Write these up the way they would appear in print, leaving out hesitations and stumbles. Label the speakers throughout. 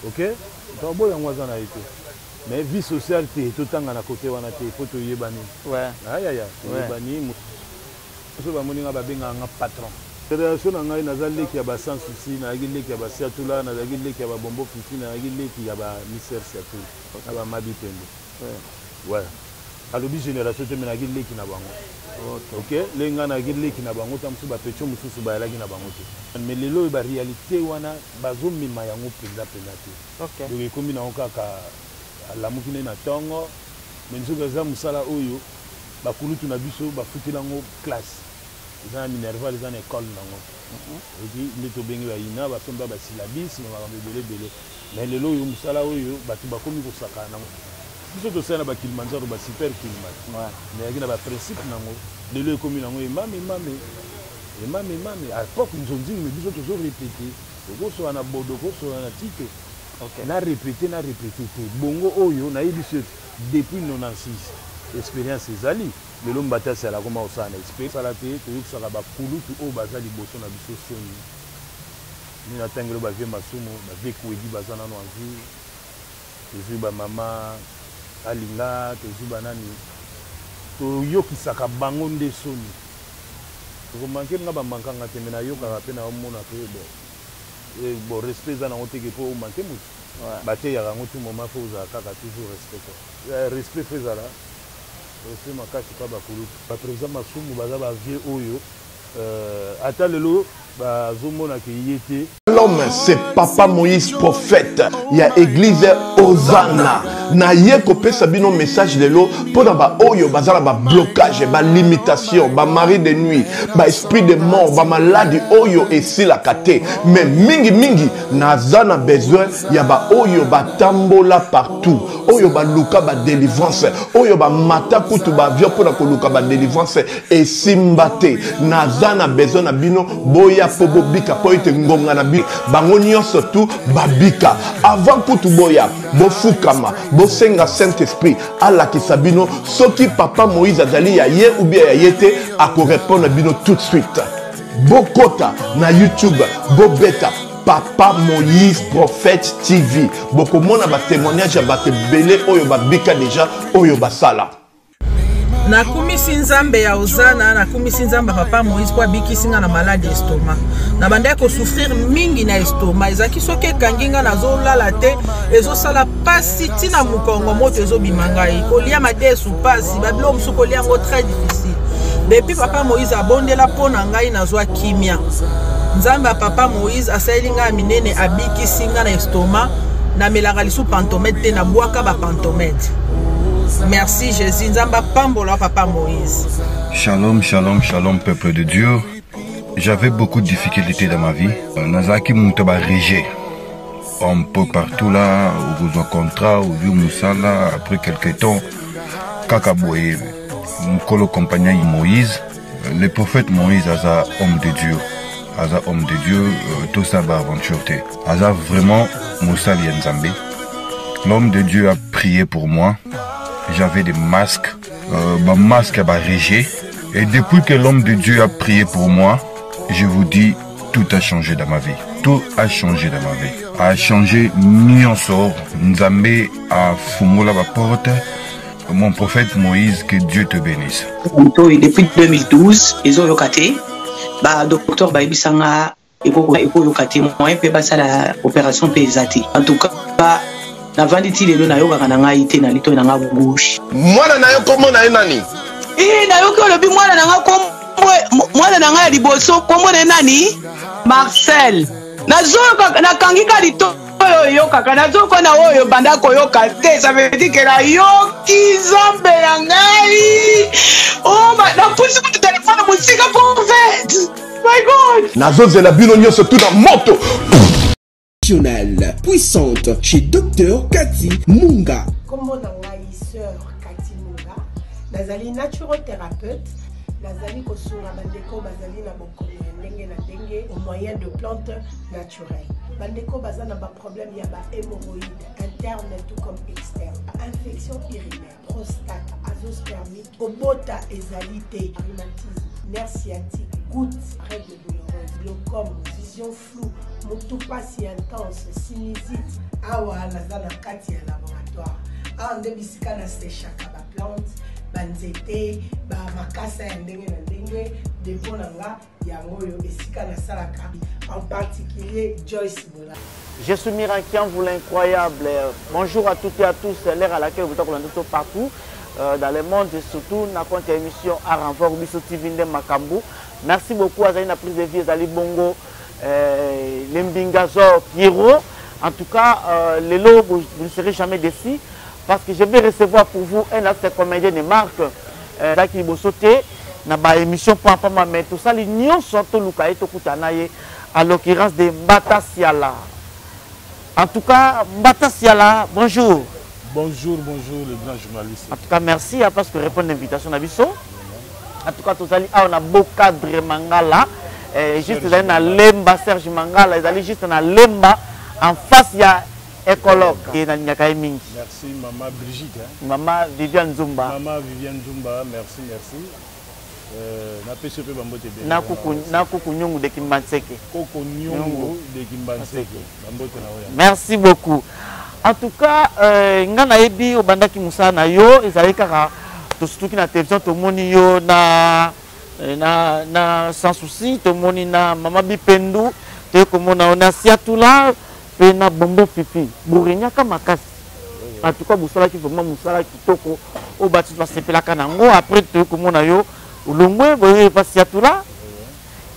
Speaker 1: Ok moto aboya yango aza na ye te mais vie sociale te totanga na kote wana te mpo toyebani ayaya toyebani so bamoni nga babengaka nga patron relation na ngai naza leki ya ba sans souci nazalaki leki ya ba siatula nazalaki leki ya ba bombo fifi nazalaki leki ya ba mister siatula na ba mabi pembe ouais alobi génération te me nazalaki leki na bango ok ndenge ngai nazalaki leki na bango ta mosusu bapetio mosusu bayalaki na bango te mais lelo oyo baréalité wana bazomema yango mpenza mpenza te donc ekomi nango kaka alamuki nde na ntongo me nzoka eza mosala oyo bakulutu na biso bafutela yango classe eza na minerval eza na ekole nango oki nde tobengi bayina basomba basilabis na makambo ebele ebele mais lelo oyo mosala oyo bato bakomi kosakana nango biso tosala na bakilimanjaro basuper climat mais yaki na baprincipe nango lelo ekomi nango emame emame emame emame à l'époque nzonzingi mais biso tozo répéter okosola na bodo okosola na tito na répéter na répéter te bongo oyo nayebi biso depuis 96 expérience ezali lelo mbata asala akoma kosala na expérience sala te toyokisaka bakulutu oyo baza liboso na biso soni nde natangelo bavie masumu bavie kwedi baza nano en vie tozwi bamama alinga tozwi banani toyokisaka bango nde soni okomanke nga bamanka nga te me nayokaka mpe naomona mpe bon eh, bon respect eza nango teke mpo omanke motu bateyaka yango tout moment fo ozala kaka toujours respect quoi eh, respect fo ezala respect makasi mpa bakulutu baprésident masumu baza bavieux oyo euh, ata lelo bazomona ke ye te
Speaker 2: L'homme, c'est Papa Moïse prophète. Il y a église Hosanna. Na ye kopesa bino message lelo pona ba oyo bazala ba blocage, ba limitation, ba mari de nuit, ba esprit de mort, ba maladie oyo esilaka te. Mais mingi mingi naza na besoin ya ba oyo batambola partout, oyo baluka ba délivrance, oyo ba mata kutu ba avion pona koluka ba délivrance esimba te. Naza na besoin na bino boya mpo bobika mpo ete ngonga na bino bango nyonso tu babika avant kutu boya bofukama bosenga saint esprit alakisa bino soki papa moïse azali ya ye ou bien ya ye te akorepondre bino tout de suite bokota na youtube bobeta papa moïse prophète tv bokomona batémoignage ya bato ebele oyo babika deja oyo basala
Speaker 3: Nakumisi Nzambe ya Ozana, nakumisi Nzambe ya papa Moïse mpo abikisi nga na maladi estomac. Nabandaki kosouffrir mingi na estomac, ezalaki soki ekangi nga nazolala te, ezosala pasi ntina mokongo, moto ezobima ngai, kolia madesu pasi, babiloko mosusu kolia yango très difficile. Depuis papa Moïse abondela mpo na ngai nazwa kimia. Nzambe ya papa Moïse asaleli ngai ya minene, abikisi ngai na estomac. Namelaka lisusu pantomètre te, nabwaka ba pantomètre. Merci Jésus, Nzambe apambola papa Moïse.
Speaker 4: Shalom, shalom, shalom, peuple de Dieu. J'avais beaucoup de difficultés dans ma vie. Nazalaki moto ba rejet. Un peu partout là, okozwa contrat, ozwi mosala, après quelque temps, kaka boye, mokolo compagnie Moïse, le prophète Moïse aza homme de Dieu. Aza homme de Dieu, euh, tout ça ba aventure te. Aza vraiment mosali ya Nzambe. L'homme de Dieu a prié pour moi. J'avais des masques, euh, ba masque ba rejet. Et depuis que l'homme de Dieu a prié pour moi, je vous dis, tout a changé dans ma vie. Tout a changé dans ma vie. A changé nyonso. Nzambe a fungola ba porte. Mon prophète Moïse, que Dieu te bénisse.
Speaker 5: Depuis 2012, ezoyoka te. Ba docteur bayebisa nga ekoyoka te, moyen mpe basala opération mpe eza te. En tout cas, navandi ti lelo nayokaka na ngai te na litoi na nga gauche.
Speaker 2: Mwana na yo kombo na ye nani?
Speaker 5: Ee, nayoki olobi mwana na nga kombo, mwana na ngai ya liboso kombo na ye nani? Marcel. Nazoyoka, nakangi ka litoi oyo oyokaka, nazoyoka na oyo banda koyoka te. Ça veut dire que nayoki Nzambe na ngai. Oh, napusi kutu telefone mosika prophète. My God.
Speaker 2: Nazozela bino nyonso tu na moto.
Speaker 6: Nationale puissante chez Dr Cathy Munga.
Speaker 7: Kombo na ngai sœur Cathy Munga, nazali naturothérapeute, nazali kosunga bandeko bazali na bokono ya ndenge na ndenge au moyen de plantes naturelles. Bandeko baza na ba problème ya ba hémorroïdes interne tout comme externe, infection urinaire, prostate, azoospermie, kobota ezali te, rhumatisme, nerf sciatique, goutte, règle douloureuse, glaucome, vision Vision floue, mutu pasi intense, sinusite. Awa naza na kati ya laboratoire. Awa nde bisika na sechaka ba plante, ba nzete, ba makasa ya ndenge na ndenge. Depot na nga yango oyo esika nasalaka en particulier Joyce Bola.
Speaker 8: Je suis Mirakian, vous l'incroyable. Bonjour à toutes et à tous, l'heure à laquelle vous êtes tout partout euh, dans le monde et surtout na compte ya émission à renfort biso TV nde makambu. Merci beaucoup azali na prise de vie ezali bongo euh, Lembingazor Pierrot. En tout cas, euh, lelo vous, vous ne serez jamais déçus parce que je vais recevoir pour vous un acteur comédien de marque euh, Zaki Bosote na ba émission pampa mais tosali nyonso toluka ye tokutana ye à l'occurrence de Mbata Siala. En tout cas, Mbata Siala, bonjour.
Speaker 1: Bonjour, bonjour, le grand journaliste.
Speaker 8: En tout cas, merci à parce que répondre à l'invitation na biso. En tout cas, tozali awa na beau cadre Mangala. Eh, juste ezali na Lemba, Serge Mangala, ezali juste na Lemba, en face ya Ecologue. Et nalingaka ye mingi.
Speaker 1: Merci, maman Brigitte. Hein?
Speaker 8: Maman Viviane Nzumba.
Speaker 1: Maman Viviane Nzumba, merci, merci. Euh, napesi yo mpe bambote ebele
Speaker 8: na kuku na kuku nyungu de Kimbanseke.
Speaker 1: Koko nyungu de Kimbanseke. Bambote na yo.
Speaker 8: Merci beaucoup. En tout cas, euh, nga nayebi obandaki mosala na yo ezali kaka tosutuki na télévision tomoni yo na euh, na na sans souci tomoni na mama Bipendu toye komona yo na Siatula mpe na Bombo Fifi boregnaka makasi en tout cas bosalaki vraiment mosala kitoko oyo bato basepelaka na yango après toye komona yo olongwe boye epa Siatula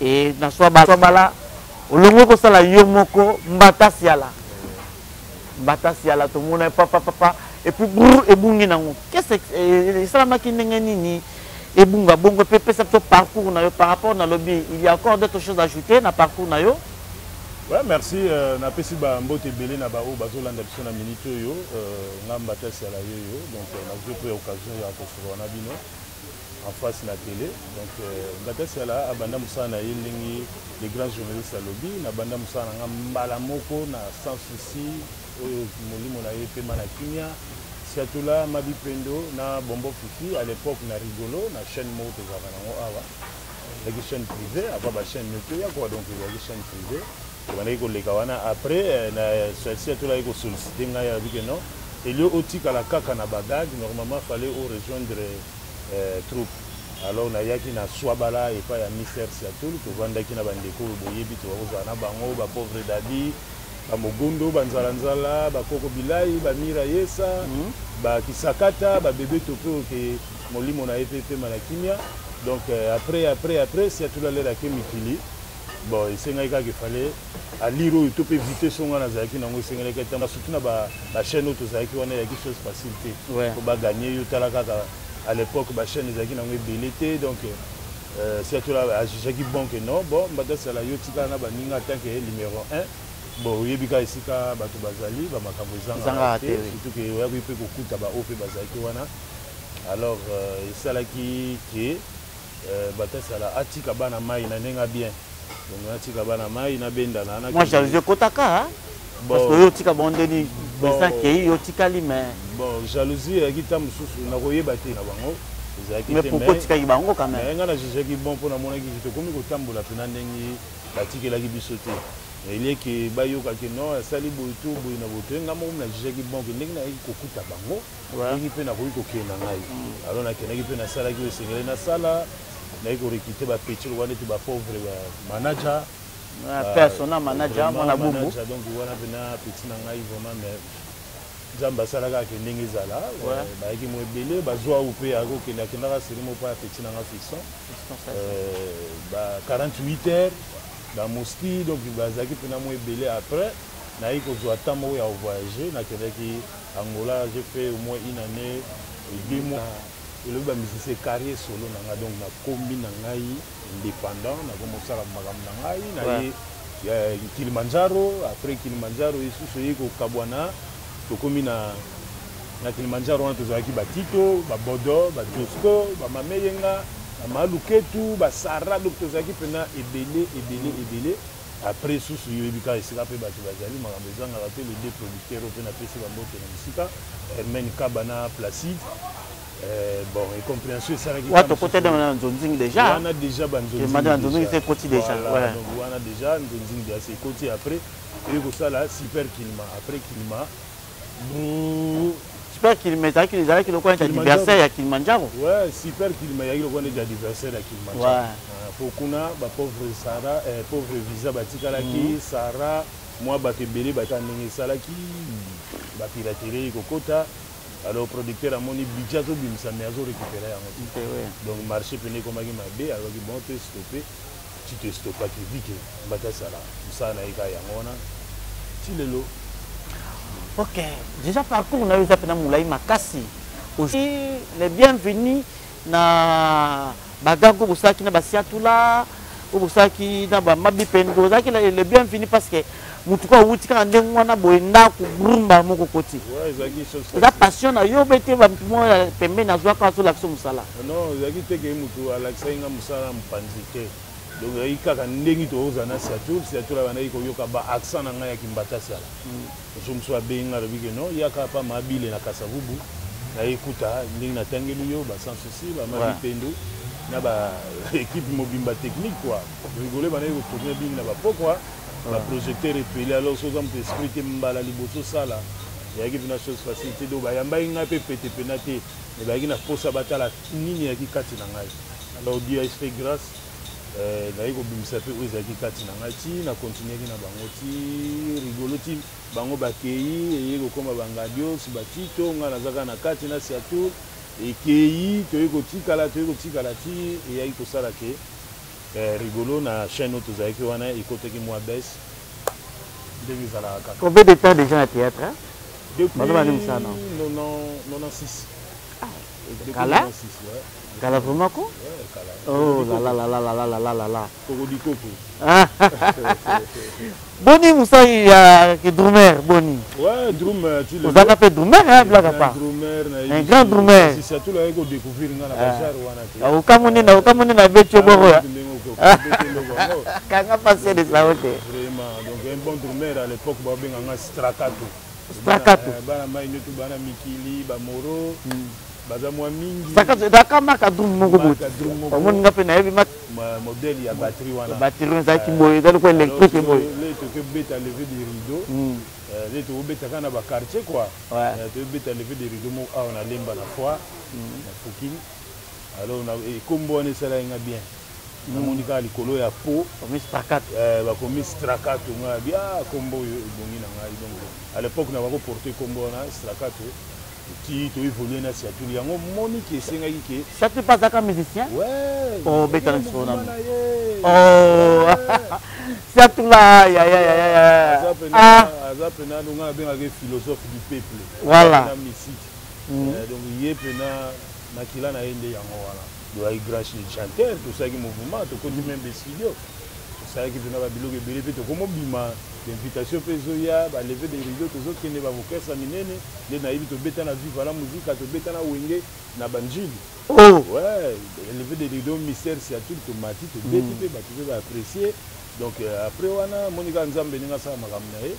Speaker 8: e na swabala olongwe kosala yo moko mbata siala mbata siala tomona papa papa et puis brr ebungi nango qu'est-ce esalamaki ndenge nini ebunga bongo mpe pesa biso parcours na yo par rapport na lobi il y a encore d'autres choses à ajouter na parcours na yo.
Speaker 1: Ouais, merci. Euh, napesi ba mbote ebele na baoyo bazolanda biso na minute oyo euh, nga mbata siala yoyo donc euh, nazwi mpe occasion ya kosolola na bino en face na télé donc euh, mbata siala abanda mosala na ye ndenge le grand journaliste alobi nabanda mosala na nga mbala moko na sans souci oyo molimo na ye epema na kimia siatula mabipendo na bombo fifi à l'époque na rigolo na chaîne moko tozalaka nango awa ezalaki chaîne privée avant ba chaîne nyoto ya quoi donc ezalaki chaîne privée ebandaki koleka wana après euh, na siatula ye kosollicite ngai alobi ke non elio otikala kaka na bagag normalement fallait o rejoindre euh, troupe alors nayaki na swabala epai ya mister siatul tovandaki na bandeko oyo boyebi tokozala na bango bapauvre dadi bamogondo banzalanzala bakoko bilai bamira yesa mm -hmm. bakisakata babebe tope oke molimo na ye mpe epema na kimia donc euh, après après après siatul alelaki mikili bon esengaki kaka efale alire oyo to mpe vitesse oyo ngai nazalaki nango esengelaki atanga surtout na bachaîne oyo tozalaki wana eyaki chose facile te po baganye yo tala kaka à l'époque bachaîne ezalaki nango ebele te donc euh, siatul ajugeaki bon que non bon mbata sala yo tikala na baninga en tant que numéro 1 bon oyebi kaka esika bato bazali bamakambo ezangaka te surtout ke oyaki mpe kokuta baoyo mpe bazalaki wana alors euh, esalaki ke euh, batasala atika bana mai na ndenge bien donc atika bana mai nabendana
Speaker 8: moi jalousie ekotaka parce que yo otika bango ndeni président kei yo otikali mais
Speaker 1: bon jalousie eyaki ntango mosusu nakoyeba te na bango
Speaker 8: ezalaki mais pourquoi otikaki bango quand même
Speaker 1: ngai na jugeaki bon mpo namonaki tokomi kotambola mpena ndenge batikelaki biso te elieke bayoka ke non asali boye to boye na boye toye ngai moko na jugeaki bon ke ndenge nayaki kokuta bango ndenge mpe nakoki kokende na ngai mm. alors nakendaki mpe nasalaki oyo esengeli nasala nayaki korekrute bapeti lokola neti bapauvre bamanager
Speaker 8: persona manager mwana bumbu
Speaker 1: donc wana mpena peti na ngai vraiment mais nzambe asalaka ake ndenge ezala bayaki mo ebele bazwa oyo mpe akokende akendaka seri moko ya peti na nga fiston euh, ba 48 heures bamoski donc bazalaki mpena mo ebele après nayaki kozwa temps moko ya kovoyage nakendaki Angola j'ai fait au moins une année et deux mois elobi ba musicien carrière solo na ngai donc nakomi na ngai indépendant nakomi kosala makambo na ngai naye Kilimanjaro après Kilimanjaro lisusu eye kokabwana tokomi na na Kilimanjaro wana tozalaki batito babodo bajosco bamameyenga bamaluketu basara donc tozalaki mpena ebele ebele ebele Après susu yo yebi kaka esika pe batu bazali makambo ezangaka te le deux producteurs oyo pe napesi ba mbote na mosika Hermaine Kaba na Placide. Euh, bon incompréhension esalaki
Speaker 8: wana tokota na nzonzingi déjà
Speaker 1: wana déjà
Speaker 8: banzonzingi ekoti déjà
Speaker 1: voilà, donc wana déjà nzonzingi déjà ekoti après eye kosala super kilima après kilima
Speaker 8: super kilima ezalaki ezalaki lokola neti adversaire ya kilimanjaro
Speaker 1: ouais super kilima ezalaki lokola neti adversaire ya kilimanjaro ouais. Ah, po kuna bapauvre sara eh, pauvre visa batikalaki mm. sara mwa bato ebele bata ndenge esalaki bapiraterie ekokota alors producteur amoni budget azobimisa mais azo récupérer yango te donc marché pene ekomaki mabe alobaki bon to stoppe ti to stoppaki vike mbata asala mosala na ye kaka yango wana ti lelo.
Speaker 8: Ok, déjà parcours na yo eza mpena molai makasi. Aussi les bienvenus na bagago bosalaki na basiatula oyo bosalaki na bamabipendo ozalaki le bienvenu parce que motu ko awuti kaka ndenge wana boye ndako brumba moko koti eza passion na yo be te bato moko ya pembeni azwaka azolakisa mosala
Speaker 1: non ezalaki te ke motu alakisaki nga mosala mopanzi te donc ezalaki kaka ndenge tokozala na siatur siatur abandaki koyoka ba accent na ngai ya kimbatasiala Jour mosusu abengi nga alobi ke non yaka pa mabile na Kasavubu naye kuta ndenge natangeli yo ba sans souci ba mabi pendo na ba équipe mobimba technique quoi rigole bandaki kotourne mingi na bapokwa ba projecteur epeli alors soki oza moto esprit te mbala liboso osala eyaki mpena chose facile te donc bayambaki ngai mpe pete mpena te mais bayaki na mposa batala nini eyaki kati na ngai alors Dieu a fait grâce Eh, naye kobimisa mpe oyo ezalaki kati na ngai ti na continuaki na bango ti rigolo ti bango bakei eye kokoma bangadios batito ngai naza kaka na kati na siatour ekei toyei kotikala toyei kotikala ti eyaki kosala ke eh, rigolo na chaîne oyo tozalaki wana ekotaki mwa baisse ndenge ezalaka kaka.
Speaker 8: Combien de temps déjà na théâtre hein?
Speaker 1: Depuis 96.
Speaker 8: Ah, kala kala vraiment ko oh la la la la la la la la la
Speaker 1: kokodikoko
Speaker 8: boni mosali ya ke drummer boni
Speaker 1: ouais drum euh,
Speaker 8: tu le ozalaka mpe drummer hein blague à part
Speaker 1: drummer na
Speaker 8: un grand drummer
Speaker 1: si surtout la ko découvrir nga na ba ah. genre wana
Speaker 8: te okamoni na okamoni na beti oboro ya kanga pasi de sao te
Speaker 1: vraiment donc un bon drummer à l'époque ba benga nga strakato
Speaker 8: Strakato.
Speaker 1: Eh, bana mai nyoto bana mikili ba moro hmm. baza mwa mingi.
Speaker 8: Strakato ezalaka marque drum moko boye. Omoni nga mpe nayebi
Speaker 1: ma modèle ya batterie wana.
Speaker 8: Batterie ezalaki boye ezali ko électrique boye.
Speaker 1: Le tokobeta lever des rideaux. Hmm. Eh, le tokobeta kaka na ba quartier quoi. Eh, tokobeta lever des rideaux moko awa na Lemba na foire hmm. na Fukini. Alors na kombo wana esalaki nga bien. Namoni kaka likolo ya po eh, bakomi strakato ngai abi ah kombo oyo ebongi na ngai donc à l'époque na bako porter kombo wana strakato ti to évoluer na siatuli yango moni ke esengaki ke
Speaker 8: siatuli mpe azalaka musicien
Speaker 1: ouais
Speaker 8: oh beta na lisolo nanu oh siatula ya ya ya ya
Speaker 1: ah aza pena donc ngai nabengaka philosophe du peuple
Speaker 8: voilà
Speaker 1: na mystique mm. eh, donc ye pena makila na ye nde yango wana Toyaki grand chanteur, tosalaki mouvement, tokoti meme studio. Tosalaki mpena babiloko ebele mpe tokomobima invitation mpe ezoya ba leve de rideau tozokende ba orchestre minene nde nayebi tobeta na Viva la Musica tobeta na Wenge na Banjili.
Speaker 8: Oh.
Speaker 1: Ouais, leve de rideau mystère siatul tomati tobeti mpe mm. bato mpe ba apprécier. Donc euh, après wana moni kaka Nzambe ndenge asala makambo na ye.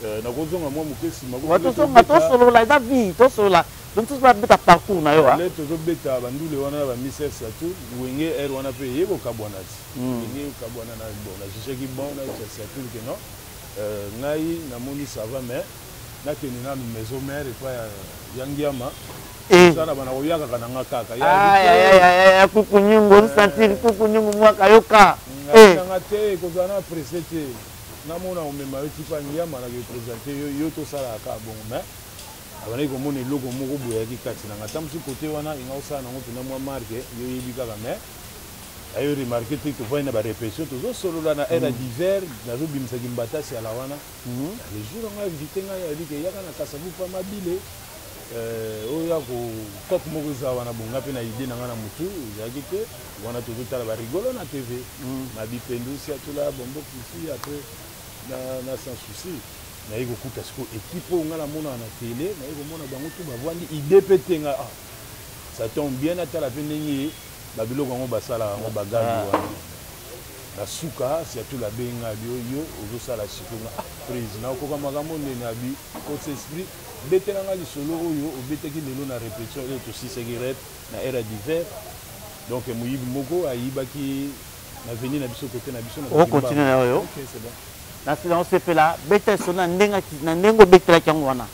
Speaker 1: Euh, nakozonga mwa moke nsima
Speaker 8: tozonga tosolola eza vie tosolola donc tozo babeta parcours na yo
Speaker 1: le tozobeta bandule wana na bamisese ya tout wenge aire wana mpe eye kokabwana ti hmm. wenge kokabwana na bon na jugeki bon na siatul ke non euh, ngai namoni ça va mais nakende nanu maison mère epai ya ngiama eh. sana bana koyakaka na nga
Speaker 8: kaka kuku nyungu osentir eh. kuku nyungu mwaka yoka
Speaker 1: nanga te ekozala na presse te namona omema yo tipa ngiama na kopresente yo yo tosalaka kaka bongo mais abandaki komona eloko moko boye ayaki kati na nga ata mosusu kote wana enga osala nango mpenza mwa marke yo oyebi kaka mais ayo remarke te tovandi na barepetition tozosolola na aire ya mm. divers nazobimisa kimbatasi ala wana mm. le jour yango invite ngai ayebi ke yaka na kasavu pa mabile euh, oyo ya kocope moko eza wana bonga mpe na idée na ngai na motu ezalaki te wana tozotala barigolo na tv mm. mabipendu siatula bombo kisi après na, na sans souci Naye kokuta sikoyo equipe oyo nga namonaka na tele, naye komona bango tout bavandi idee pe te nga ah ça tombe bien natala pe ndenge ba biloko yango basalaka yango ba gag ah. wana. Na suka Siatula abengi nga abi yo ozosala sikoyo nga ah prise nakokoka makambo ndeni abi kotisa esprit betela nga lisolo oyo obetaki lelo na repetition oyo tosisaki rep na heure ya d'hiver donc moyibi moko ayibaki na veni na biso kote na biso na
Speaker 8: okontinue na oyo okay, c'est bon na osepela beta lisolo na ndenge na ndenge obetelaki yango wana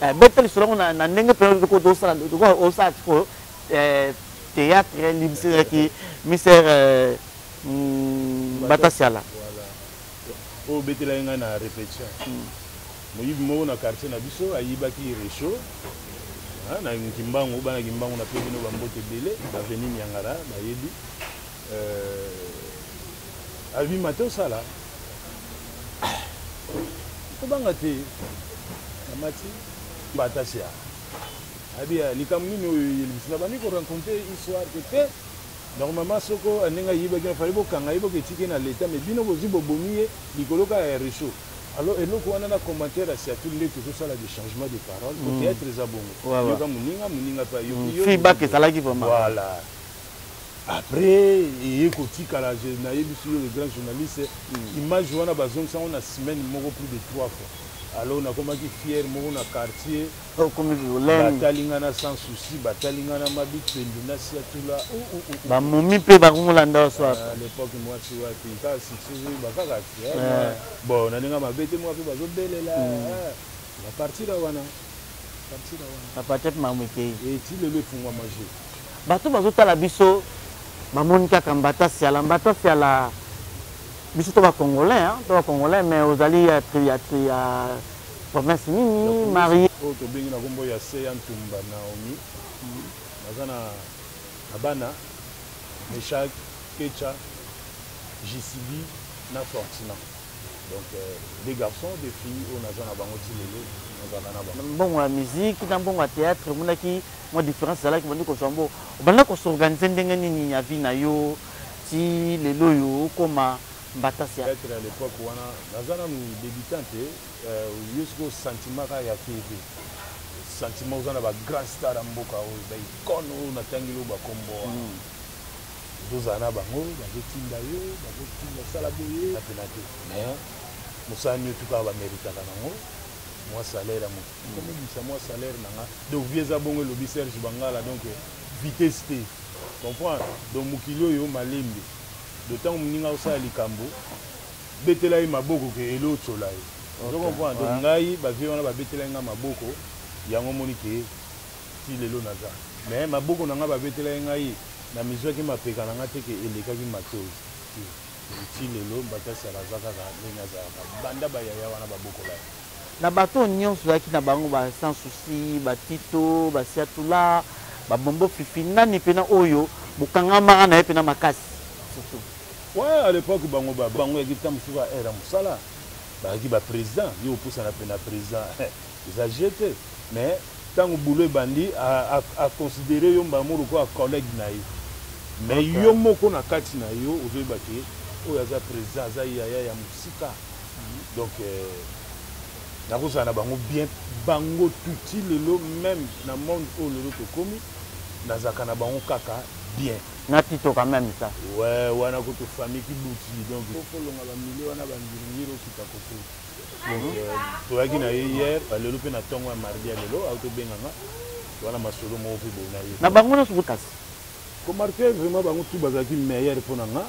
Speaker 8: eh, beta lisolo yango na ndenge mpenza osala sikoyo eh, théâtre libiselaki mister eh, mm, batasiala
Speaker 1: oyo obetelaki ngai na répétition hmm. Moyibi moko na quartier na biso ayibaki rechaud na Kimbangu, bana Kimbangu na pe bino ba mbote ebele, avenue Niangara bayebi. Euh, alobi mate osala kobanga te namati batasia abi likambo nini oyo eyelibisi na bandi korencontre histoire ke te normalement soko ndenge ayibaki na fali bokanga ye boketiki na leta me bino bozwi bobomi ye likolo kaka ya rechaud. Alors eloko wana na commentaire ya Siatul nde tozo sala des changements de parole po theatre eza bongo. Yoka muninga, muninga pe ayoki yo.
Speaker 8: Feedback ezalaki vraiment.
Speaker 1: Voilà. Après eye kotikala je nayebisi yo le grand journaliste image wana bazongisa yango na semaine moko plus de 3 fois. Alors nakomaki fier moko na quartier.
Speaker 8: Okomi violent.
Speaker 1: Batali nga na sans souci, batali nga na mabi pendu na Siatula.
Speaker 8: Ba momi pe bakomolanda yo soit.
Speaker 1: À l'époque mwasi wapi kaka succès ozoyeba kaka Eh. Bon, na ndenge mabe te mwa pe bazo belela. Mm. Eh. Na partir wana. Partir wana.
Speaker 8: Na partir pe makambo ekei.
Speaker 1: Et ti lelo efungwama jeu.
Speaker 8: Bato bazotala biso bamoni kaka mbata siala mbata siala biso to ba congolais hein, to ba congolais mais ozali ya tri ya tri ya province nini marié
Speaker 1: oyo tobengi na kombo ya Seya Ntumba Naomi mm. naza na na bana Meshak Kecha JCB na Fortunat donc des garçons des filles oyo naza na bango ti lelo nazalaka na bango.
Speaker 8: Mbongo ya musique na mbongo ya theatre omonaki mwa difference ezalaki obandi kozwa mbongo obanda ko s'organiser ndenge nini ya vie na yo ti lelo oyo okoma mbatasi ya
Speaker 1: Theatre à l'epoque wana naza nanu debutant te yo sikoyo sentiment kaka ya TV sentiment oza na ba grand star ya mboka oyo ba icone oyo natangeli oyo ba kombo wana Ozozala na bango bazotinda yo bazotinda sala boye pena te mais mosala niotu kaka ba meritaka nango mwa salaire ya moke komobimisa mwa salaire na nga donc vie eza bongo elobi Serge Bangala donc vitesse te comprendre donc mokili oyo malembe donc ntango moninga osala likambo betela ye maboko ke elo otsola ye ozo comprendre donc ngai ba vie wana babetelaki ngai maboko yango omoni ke ti lelo naza mais maboko na ngai babetelaki ngai Na mizwaki mapeka na nga te ke elekaki matoyi te donc ti lelo Mbatasala aza kaka ndenge azalaka banda ba yaya wana ba bokola ye.
Speaker 8: Na bato oyo nionso ozalaki na bango ba sans souci, ba Tito, ba Siatula, ba Bombo Fifi nani pena oyo bokangamaka na ye pena makasi surtout?
Speaker 1: Ouais à l'epoque bango ba bango yaki tango mosusu kaka heure ya mosala bazalaki ba president yo opusana pena president eza jeu te mais Tango boulot ebandi a a considerer yo mbala moko lokola collegue na ye mais okay. Yo moko na kati na yo ozoyeba ke oyo aza president aza yaya ya mosika mm. Donc euh, nakozala na bango bien bango tuti lelo meme na monde oyo lelo tokomi nazalaka na bango kaka bien
Speaker 8: na tito quand même ça
Speaker 1: ouais wana kutu famille kibuti donc okolonga bamilio wana bangiringiri okita kote Donc euh, toyaki na ye hier, ba lelo pe na tongo ya mardi ya lelo auto benga nga. Wana masolo moko pe boye na ye.
Speaker 8: Na bango nyonso kasi.
Speaker 1: Ko marquer vraiment bango tout bazalaki meilleur mpo na nga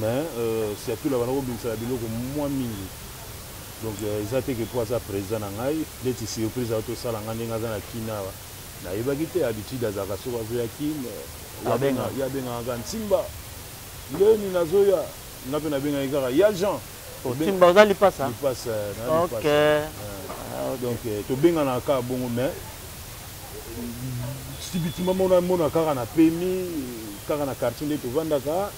Speaker 1: mais euh, surtout la bana kobimisaka biloko mwa mingi donc euh, eza te ke mpo aza président na ngai neti surprise auto osala nga ndenge aza na kin awa nayebaki te habitude azalaka soki azoya kin ye abengaka kaka nsimba ndeni nazoya nga mpe nabengaki kaka ya jean
Speaker 8: Otimba oza lipasa?
Speaker 1: Lipasa, na lipasa.
Speaker 8: Ok.
Speaker 1: Ah, donc euh, tobenganaka kaka bongo mais subitement mona mona kaka na pemi kaka na quartier nde tovandaka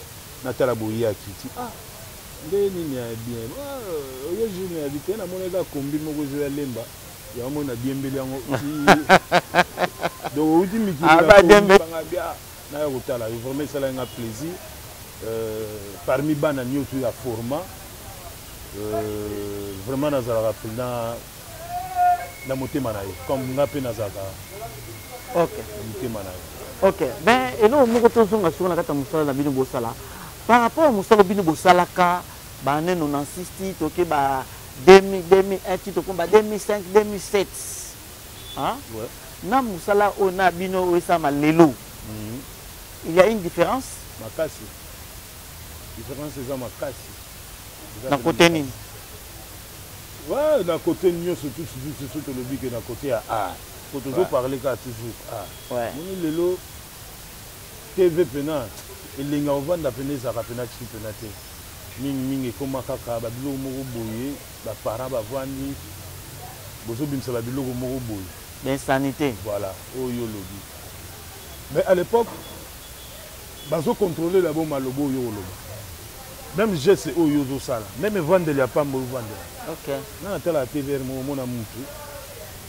Speaker 1: natala boye akiti ah nde nini ya bien ah, oye journée ya bite namoni kaka kombi moko ezoya lemba yango moni nadiembeli yango donc outi mikili ah, bia naya kotala yo vraiment esalaki nga plaisir euh, parmi bana nioso ya format euh, vraiment nazalaka mpenza na motema na ye comme nga mpe nazalaka
Speaker 8: ok
Speaker 1: na motema na ye
Speaker 8: ok ben eloko moko tozonga sikoyo na kati ya mosala na bino bosala. Par rapport ya mosala bino bosalaka ba année 96 ti toke ba 2000, 2001 ti tokomi ba 2005, 2007 hein?
Speaker 1: Ouais.
Speaker 8: Na mosala oyo na bino oyo esalama lelo il y a une différence?
Speaker 1: Makasi. Différence eza makasi. Eza
Speaker 8: Na
Speaker 1: pena
Speaker 8: côté nini?
Speaker 1: makasi. Ouais, na côté nyonso tout tout tout tolobi ke na côté ya art. Po tozo parler kaka toujours art.
Speaker 8: Ouais.
Speaker 1: Moni lelo TV pena elengi ya kovanda pena ezalaka pena ti pena te. Mingi mingi ekoma kaka ba biloko moko boye, ba parents bavandi bozobimisa ba biloko moko boye.
Speaker 8: L'insanité.
Speaker 1: Voilà, oyo olobi. Mais à l'époque bazo contrôler d'abord maloba oyo oloba. Même geste oyo ozosala, même evandeli ya pamba ovandela.
Speaker 8: OK.
Speaker 1: Nga natala TVR moko mona mutu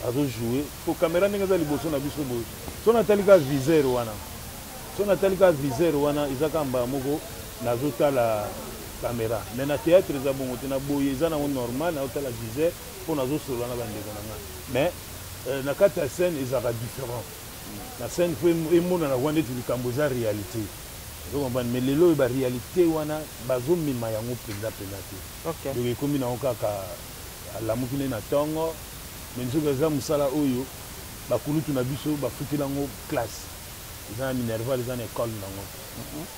Speaker 1: azo jouer, po caméra ndenge eza liboso na biso boye. So natali ka viseur wana. So natali ka viseur wana eza ka mbala moko nazotala caméra. Mais na théâtre eza bongo te, na boye eza nango normal nazotala viseur po nazosolola na bandeko na nga. Mais na kati ya scène ezalaka différent. Na scène faut emonana kwa neti likambo eza réalité. Ozo comprendre? Mais lelo oyo ba réalité wana bazomema yango mpenza mpenza te.
Speaker 8: Ok.
Speaker 1: Donc ekomi nango kaka alamuki nde na ntongo, mais nzoka eza mosala oyo bakulutu na biso bafutela yango classe. Eza na Minerval, eza na école nango.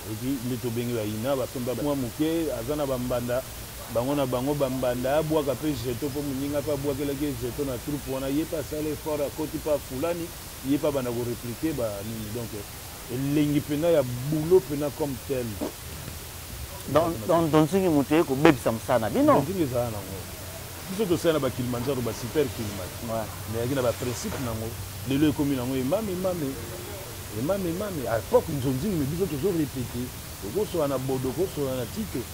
Speaker 1: Oyoki nde tobengi bayina basomba mwa moke, aza na bambanda bango na bango bambanda abwaka mpe jeton mpo moninga mpe abwakelaki ye jeton na troupe wana, ye mpe asala effort akoti mpe afulani, ye mpe abanda koreplike ba nini. Donc elengi mpena ya boulot mpena comme tel.
Speaker 8: Donc nzonzingi moto ye kobebisa mosala na bino.
Speaker 1: Nzonzingi ezala nango. Biso tosala na ba Kilimanjaro, ba super Kilimanjaro.
Speaker 8: Ouais.
Speaker 1: Mais yaki na ba principe nango. Lelo ekomi nango emame emame. Emame emame. À l'époque nzonzingi mais biso tozo répéter. Okosola na Bodo, okosola na Tito.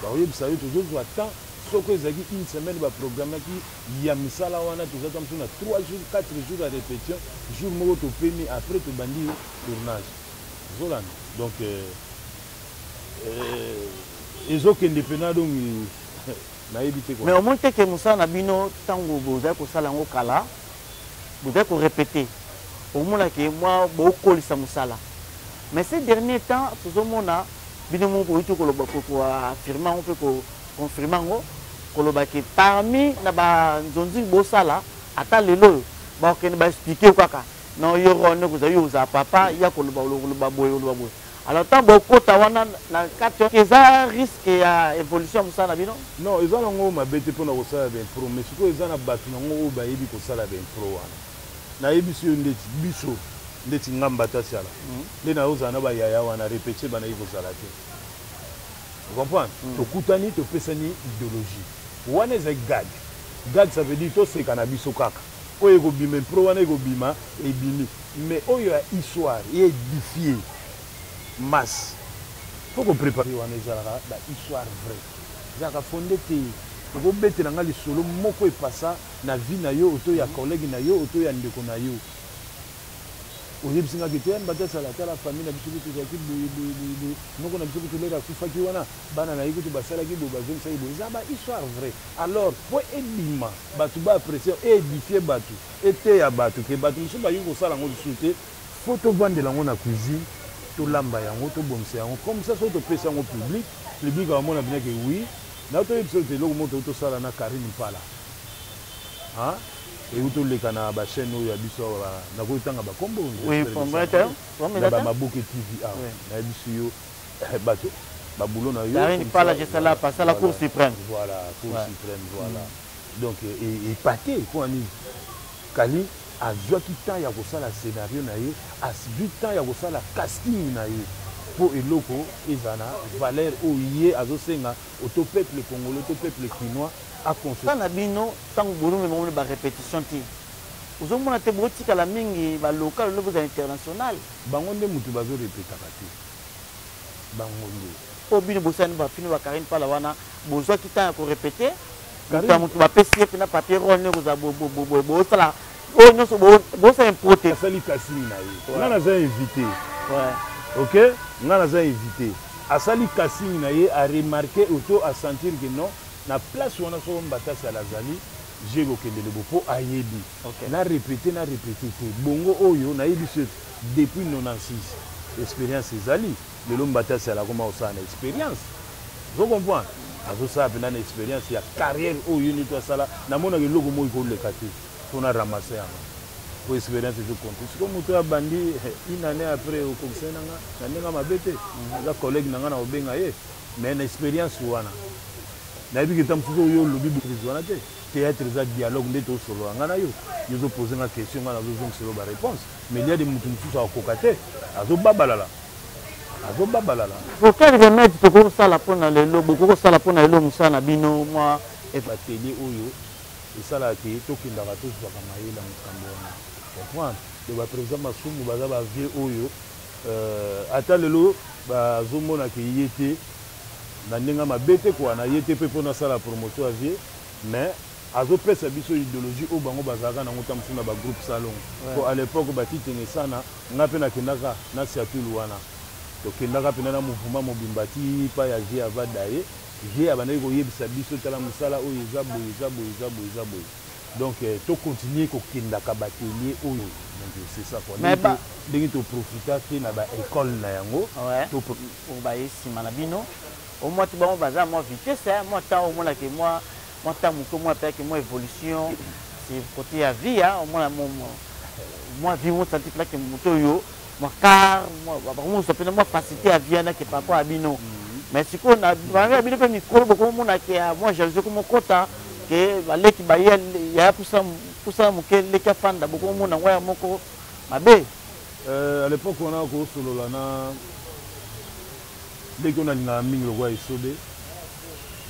Speaker 1: Bakoyebisa yo tozozwa temps. Soko ezalaki une semaine ba programmaki ya misala wana toza ta mosusu na 3 jours, 4 jours ya répétition, jour moko topemi après tobandi tournage. Ozolanda. Donc ezokende pena donc nayebi te quoi.
Speaker 8: Mais omoni te ke mosala na bino ntango bozali kosala yango kala, bozali korepete, omona ke mwa bokolisa mosala. Mais ces derniers temps tozomona bino moko boyuti koloba koaffirme yango mpe koconfirme yango, koloba ke parmi na banzonzi bosala ata lelo oyo bakokende baexplike yo kaka non yo rone kozala yo ozala papa ya koloba koloba boye koloba boye. Alors ntango bokota wana na kati eza risque ya évolution ya mosala na bino?
Speaker 1: Non, eza nango mabe te mpona kosala baimpro, mais sikoyo eza na bato nango oyo bayebi kosala baimpro wana. Nayebisi yo ndeti biso ndeti nga Mbatasiala nde nazozala na bayaya wana répétition banaki kozala te. Comprendre? Tokutani topesani idéologie wana ezali gag. Gag ça veut dire toseka na biso kaka oyo ekobima impro wana ekobima ebimi, mais oyo ya histoire e édifier masse faut ko préparer wana ezalaka ba histoire vraie, ezalaka fondé te. Okobetela nga lisolo moko epasa na vie na yo oto ya collègue na yo oto ya ndeko na yo, oyebisi nga ke te Mbatasiala tala famille na biso kutu ezalaki boye boye boye boye, noko na biso kutu lere akufaki wana bana na ye kutu basalaki boye bazongisaki boye, eza ba histoire vraie. Alors po ebima bato ba apprécier e édifier bato eteya bato ke bato mosusu bakoki kosala yango lisusu te, faut tovandela yango na cuisine, tolamba yango, tobongisa yango comme ça soki topesi yango public, public akomona bien ke oui. Na toyebisa yo te eloko moko tosala na Karine Mpala, hein, euti toleka na ba chaîne oyo ya biso awa, nakoki tanga ba kombo na ba Maboke TV awa, nayebisi yo bato ba boulot na yo.
Speaker 8: Karine Mpala, je sala pas la Cour suprême.
Speaker 1: Voilà, Cour suprême, voilà. Donc épaté quoi nini Kali azwaki temps ya kosala scénario na ye, azwi temps ya kosala casting na ye mpo eloko eza na valeur oyo ye azosenga oto peuple congolais to peuple kinois aconsomme.
Speaker 8: Na bino ntango bolomema omona ba répétition te, ozomona te botikala mingi ba local oyo bozala international.
Speaker 1: Bango nde mutu bazo répétaka te, bango nde.
Speaker 8: Oyo bino bosali ba film ba Karine Pala wana bozwaki temps ya korépéter, moto ya moto bapesi ye mpena papier role nde kozala boye bosala oyo nyonso bosala impro te.
Speaker 1: Asali casting na ye, nga naza invité, ok, nga naza invité, asali casting na ye, a remarqué oto a sentir que non na place wana soko Mbatasiala azali je kokende lebo mpo ayebi na répété na répété te bongo oyo nayebi so depuis 96 expérience ezali. Lelo Mbata Sala akoma kosala na experience. Ozo comprendre? Azosala mpenza na experience ya carrière oyo ye nito asala. Namonaka eloko moko ekoleka te mpo na ramasser yango. Po experience ezo compter. Sikoyo moto oyo abandi une année après okokisa ye na nga na ndenge ya mabe te. Aza collègue na nga na kobenga ye. Mais na experience wana nayebi ke ntango mosusu oyo olobi maîtrise wana te. Theatre eza dialogue nde tosolola nga na yo. Yo ozo poser nga question nga nazozongisela yo ba réponse. Mais il y a des mutu mosusu akokoka te. Azobabalala. Azobabalala.
Speaker 8: Pour quel remède tokoki kosala mpo na lelo bokoki kosala mpo na lelo mosala na bino mwa
Speaker 1: Batelier oyo esalaka ke tokendaka tozwaka mayele ya makambo wana. Comprendre? Donc ba president Masumu baza ba vieux oyo euh, ata lelo bazomona ke ye te na ndenge ya mabe te quoi, na ye te mpe mpo nasala promotion ya vieux mais azopesa biso idéologie oyo bango bazalaka nango ntango mosusu na ba groupe salongo. Po à l'époque ba Kitenge Sana nga mpe nakendaka na Siatulu wana tokendaka mpenza na mouvement mobimba ti pa ya vieux avada ye vieux abandaki koyebisa biso tala mosala oyo eza boye eza boye eza boye eza boye donc eh, to continuer kokendaka batelier oyo donc c'est ça quoi
Speaker 8: Mais ba-
Speaker 1: ndenge toprofita te na ba école na yango
Speaker 8: Ouais.
Speaker 1: to
Speaker 8: oyo baye nsima na bino omwa ti bango baza mwa vitesse hein, mwa temps omonake mwa mwa temps moke omona mpe mwa évolution c'est côté ya vie hein, omona mwa vie mo santi mpe moto oyo mwa car bakomozwa mpena mwa facilité ya vie wana ke par rapport ya bino mais sikoyo na bango ya bino mpe mikolo bokomomona ke ya mwa jalousie komokota ke baleki baye yaya pusa moke leki afanda bokomomona yango ya moko mabe.
Speaker 1: Euh, à l'époque wana kosolola na leki oyo nalingaka mingi lokola esobe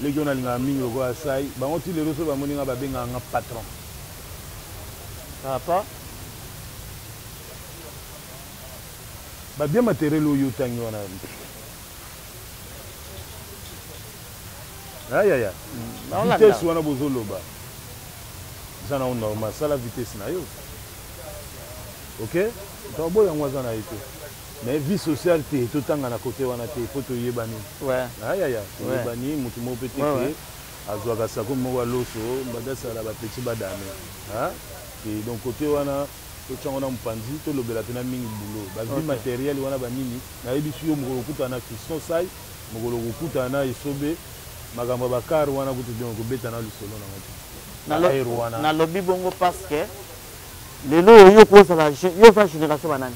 Speaker 1: leki oyo nalingaka mingi lokola sai bango ti lelo soki bamoni nga babengaka nga patron
Speaker 8: papa
Speaker 1: babien materiel oyo otangi wana ayaya vitesse wana bozoloba eza nango normal sala vitesse na yo ok toboya yango aza na ye te mais vie sociale te totanga na kote wana te po toyebani ayaya toyebani motu moko mpe te ke azwaka sako moko ya loso mbanda asala bapeti badame et donc kote wana totyango na mopanzi tolobela mpena mingi boulot bavie matériel wana banini nayebisi yo mokolo okutana na fiston sai mokolo okokutana na esobe makambo ya bakar wana kutu donc kobeta na lisolo nango te
Speaker 8: nalobi bongo parce que lelo oyo yo kozala yo oza génération banani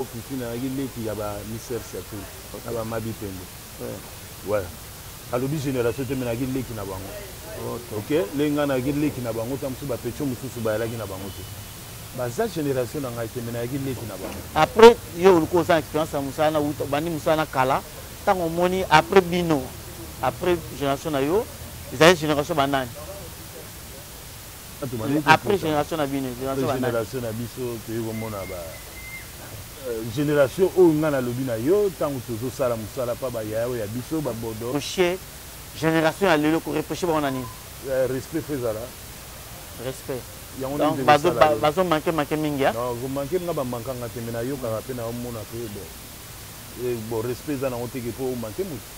Speaker 1: ofifi nayaki leki ya ba mister siatul na ba mabi pembe ouais alobi génération te me nayaki leki na bango ok ndenge ngai nayaki leki na bango ta mosusu bapetio mosusu bayalaki na bango te baza génération na ngai te me nayaki leki na bango
Speaker 8: après yo oluka oza na expérience ya mosala na wuta obandi mosala na kala ntango omoni après bino après génération na yo ezali génération banani après génération na bino
Speaker 1: génération na biso toyei komona ba euh, génération oyo ngai nalobi na yo ntango tozosala mosala mpa bayaya oyo ya biso babodo
Speaker 8: rocher génération ya lelo koreproche bango na nini
Speaker 1: euh, respect fo ezala
Speaker 8: respect donc bazo manke manke mingi
Speaker 1: komanke nga bamanka nga te me nayokaka mpe naomona mpe bon eh, bon respect eza nango teke mpo omanke motu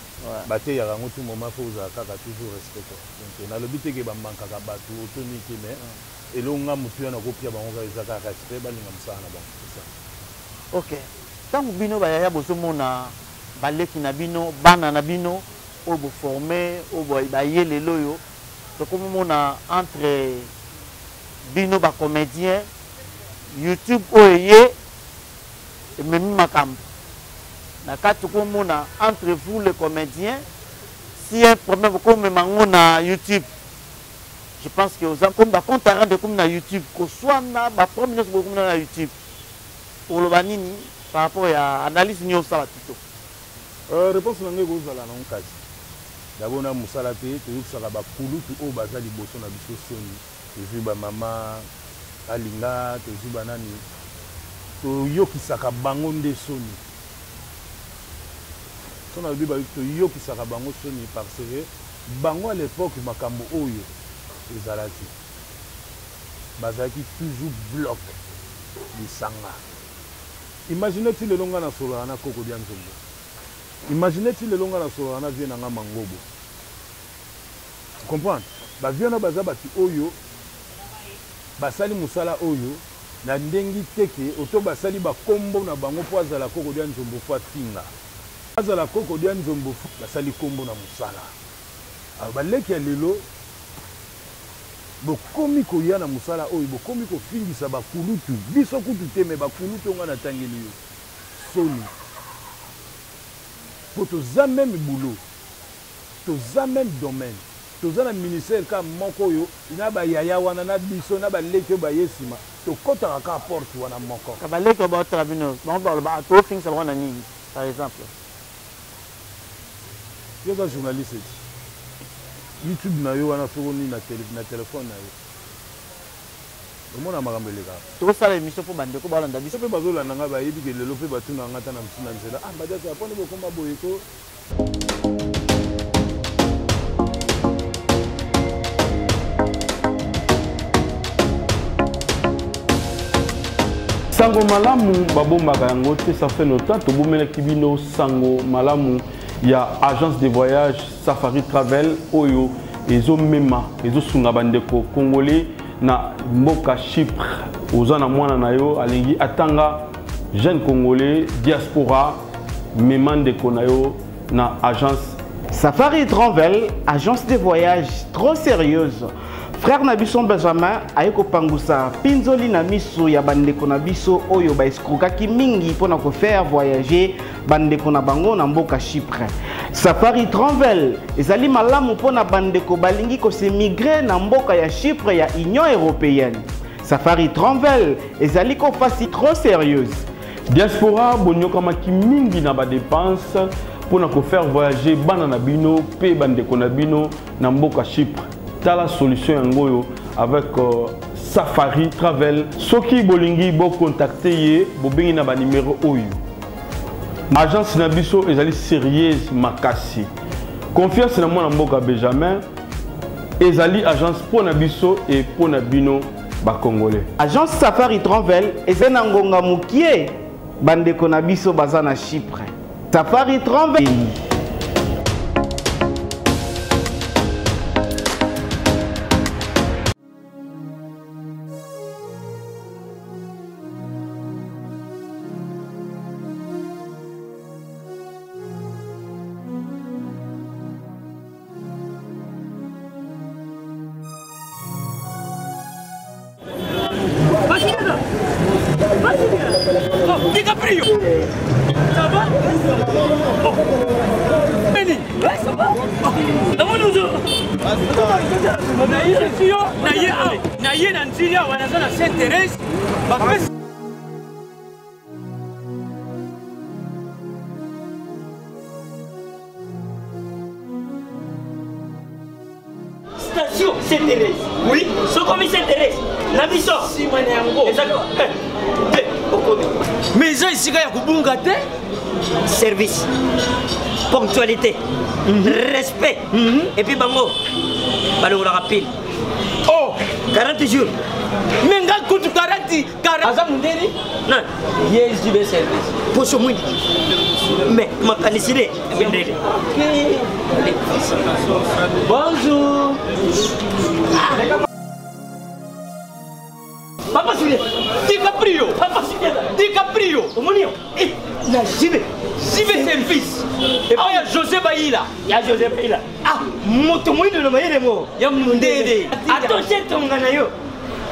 Speaker 1: bateyaka yango tout moment fo ozala kaka toujours respect quoi Donc nalobi te ke ba mankaka batu oto nini te mais eloko nga motuya nakopia bango kaka eza kaka respect balinga mosala na bango c'est ça.
Speaker 8: Ok tango bino ba yaya bozomona baleki na bino bana na bino oyo bo forme oyo baye lelo oyo tokomomona entre bino ba comedien youtube oyo eye ememi makambo na kati tokomona entre vous les comediens Si un problème okomema ngo na YouTube je pense que oza comme ba compte à rendre ekomi na YouTube koswana ba problème nyonso bokomi na YouTube oloba nini par rapport ya analyse nini osala plutôt
Speaker 1: euh, réponse na ngai ekozala nango kasi d'abord na mosala te toyokisaka bakulutu oyo baza liboso na biso soni tozwi bamama alinga tozwi banani toyokisaka bango nde soni Soki nalobi ba toyokisaka bango soni parce que bango à l'epoque makambo oyo ezalaki bazalaki toujours bloc lisanga. Imagine ti lelo nga nasololaka na koko dia nzombo. Imagine ti lelo nga nasololaka na vieux na nga mangobo. Comprendre? Ba vieux wana baza batu oyo basali musala oyo. Na ndengi te ke oto basali ba kombo na bango po azala koko dia nzombo fo afinga. Azala koko dia nzombo fo basali kombo na musala. Alors ba leki ya lelo bokomi koya na musala oyo bokomi kofingisa ba kulutu biso kutu te mais ba kulutu oyo nga natangeli yo soni po toza meme boulot toza meme domaine toza na ministère kaka moko oyo na ba yaya wana na biso na ba leki oyo baye sima tokotaka kaka porte wana moko.
Speaker 8: Ba leki oyo baotala bino bango baloba ah, tofingisa bango na nini par exemple?
Speaker 1: Yo oza journaliste ti youtube na yo wana soko nini na, tele, na telefone na yo omona makambo elekaka.
Speaker 8: Tosala emission mpo bandeko balanda biso.
Speaker 1: Mpe bazolanda ngai bayebi ke lelo mpe batunaka ngai ata na mosusu na nzela ah mbadiasa mponi bokoma boye ko.
Speaker 2: Sango malamu babombaka yango te, ça fait longtemps tobomelaki bino sango malamu ya agence de voyage Safari Travel oyo ezomema ezosunga bandeko congolais na mboka Chypre. Oza na mwana na yo alingi atanga, jeune congolais diaspora, mema ndeko na yo na agence
Speaker 9: Safari Travel, agence de voyage trop sérieuse. Frère na biso Benjamin aye kopangusa pinzoli na miso ya bandeko na biso oyo ba escroquaki mingi mpo na kofaire voyager bandeko na bango na mboka Chypre. Safari Travel ezali malamu mpo na bandeko balingi kosemigre na mboka ya Chypre ya Union européenne. Safari Travel ezali kofasi trop sérieuse.
Speaker 2: Diaspora bonyokamaki mingi na ba dépenses mpo na kofaire voyager bana na bino mpe bandeko na bino na mboka Chypre. Tala solution yango oyo avec euh, Safari Travel. Soki bolingi bo contacter ye, bobengi na ba numéro oyo. Agence na biso ezali sérieuse makasi. Confiance na mwana mboka Benjamin ezali agence mpo na biso et mpo na bino ba congolais.
Speaker 9: Agence Safari Travel eza na ngonga mokie bandeko na biso baza na Chypre. Safari Travel.
Speaker 10: DiCaprio Ça va oh. Beni Ça va namoni ozo naye awa naye na nzili awa naza na saint thérèse bapesi
Speaker 11: Station Saint Thérèse. Oui, sokomi Saint Thérèse. Na biso.
Speaker 10: Sima na yango.
Speaker 11: Eza eh, te okomi.
Speaker 10: Mais eza esika ya kobunga te.
Speaker 11: Service. Ponctualité. Mm -hmm. Respect. Mm -hmm. Et puis bango balongolaka pile.
Speaker 10: Oh,
Speaker 11: 40 jours.
Speaker 10: Mais nga kutu 40 40 aza mundeli?
Speaker 11: Non.
Speaker 10: Yesu be service.
Speaker 11: Poso mwindi. Mais makanisi ne mindele.
Speaker 10: Bonjour.
Speaker 11: Papa Julien.
Speaker 10: DiCaprio.
Speaker 11: Papa Julien.
Speaker 10: DiCaprio.
Speaker 11: Omoni yo. Eh, na JB.
Speaker 10: JB service. Epai ya José Bayila.
Speaker 11: Ya José Bayila. Ah, moto moyindo na mayele mo.
Speaker 10: Ya mundele.
Speaker 11: Atoshe tonga na yo.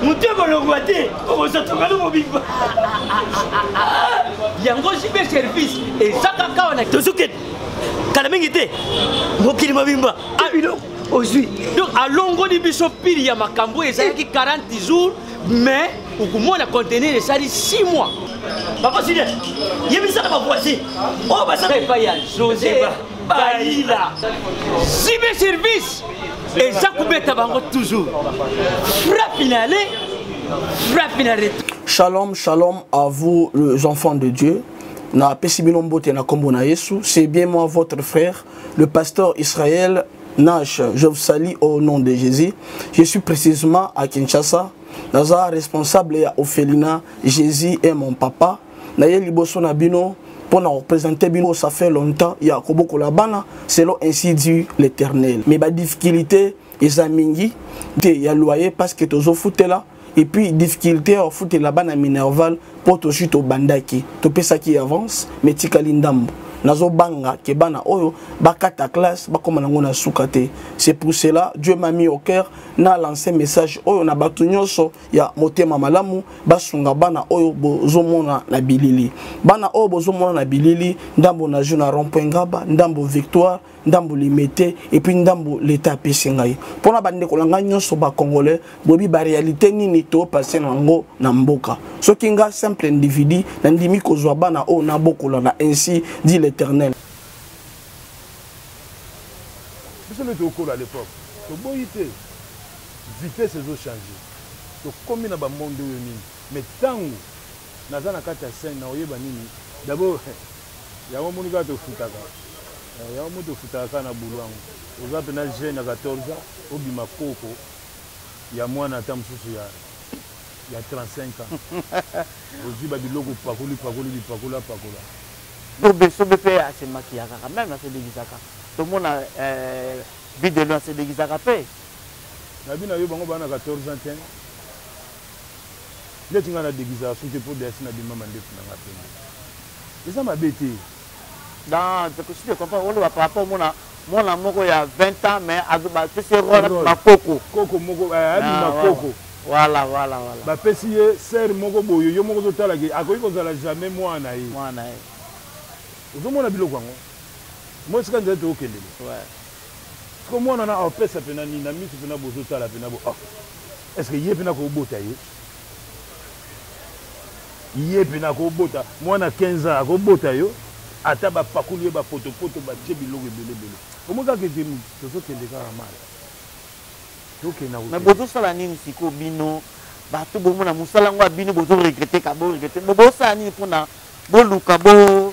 Speaker 11: Moto ekolongwa te, okozwa tonga no mobimba.
Speaker 10: Yango JB service eza kaka wana.
Speaker 11: Tozokende kala mingi te mokili mobimba ah, biloko ozwi.
Speaker 10: Donc alongoli biso pili ya makambo ezalaki 40 jours mais okomona conteneur esali 6 mois.
Speaker 11: Papa Julien, yebisaka ba voisin oyo basala
Speaker 10: epai ya José Bayila. JB service eza kobeta bango toujours frappe na aller, frappe na retour.
Speaker 12: Shalom, shalom à vous les enfants de Dieu. Na pesi bino mbote na kombo na Yesu. C'est bien moi votre frère, le pasteur Israël Nash. Je vous salue au nom de Jésus. Je suis précisément à Kinshasa. Naza responsable ya orphelinat Jésus est mon papa. Na ye liboso na bino pour na représenter bino ça fait longtemps ya kobokola bana selon ainsi dit l'Éternel. Mais ba difficulté eza mingi te ya loyer parce que tozofutela. Et puis difficulté ya kofutela bana minerval mpo tozwi tobandaki topesaki avance mais tikali ndambo nazobanga ke bana oyo bakata classe bakoma nango na suka te. C'est pour cela Dieu m'a mis au cœur na lancer message oyo na bato nyonso ya motema malamu basunga bana oyo bozomona na bilili. Bana oyo bozomona na bilili, ndambo na jeu na rond-point Ngaba, ndambo Victoire, ndambo Limete, et puis ndambo l'État apesi ngai. Mpona bandeko na ngai nyonso bacongolais, boyebi baréalité nini topase na yango na mboka. Soki nga simple individu nandimi kozwa bana oyo nabokola na ainsi dit l'Éternel.
Speaker 1: Biso nde tokola à l'époque, toboyi te vitesse ezochange, tokomi na bamonde oyo nini. Mais ntango naza na kati ya scène, nakoyeba nini d'abord. Yango moni kaka tofutaka, yango moni tofutaka kaka na bulu yango. Oza mpena jeune ya 14 ans, obima koko ya mwana ata mosusu ya 35 ans, ozwi babiloko pakoli pakoli bipakola pakola.
Speaker 8: Sobe sobe mpe asemakiyaka quand même, asedekisaka. Tomona bidelo asedekisaka mpe.
Speaker 1: Nabi na yo bango baa na 14 ans te. Neti ngai nadekisaka soki mpo dasi nabima mandefu na ngai pembe, eza mabe te.
Speaker 8: Dans si tu comprends, oloba par rapport mona mwana moko ya 20 ans, mais bapesi ye role abima koko.
Speaker 1: Koko moko abima koko.
Speaker 8: Voilà, voilà, voilà.
Speaker 1: Bapesi ye sere moko boye, yo moko ozotalaki akoki kozala jamais mwana ye.
Speaker 8: Mwana ye.
Speaker 1: Ozomona biloko yango mo esika nzela tookendele. Siko mwana na apesa mpena nini na miso mpena bozotala mpena bo, ah, est ce que ye mpena kobota ye? Ye mpena akobota mwana 15 ans, akobota yo ata bapakoli ye bapotopoto, batie biloko ebele ebele. Omoi kaka ete tozokende kaka mala, tokenda.
Speaker 8: Mais bozosala nini sikoyo bino bato bomona mosala yango ya bino, bozoregrete ka boregrete, bosala nini mpona boluka bo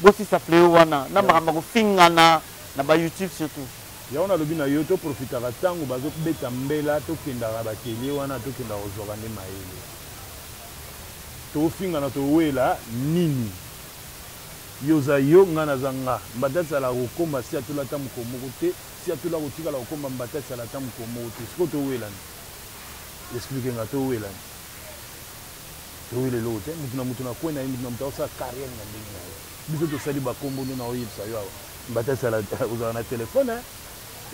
Speaker 8: bosisa fleo wana na makambo ya kofingana na bayoutube surtout?
Speaker 1: Yango nalobi na yo, toprofitaka ntango bazobeta mbela, tokendaka batelie wana, tokendaka kozwaka nde mayele. Tofingana towela nini? Yo oza yo, nga naza nga. Mbatasi alaka kokoma si atola ata mokolo moko te, si atola kotikala kokoma mbatasi ala ata mokolo moko te. Sikoyo towelani, explike nga, towelani, towela eloko te. Motu na motu na kwe na ye, motu na motu akosala carrière na ndenge na ye. Biso tosali bakombo nde na oyebisa yo awa. Mbatasi ala ozalaka na telefone,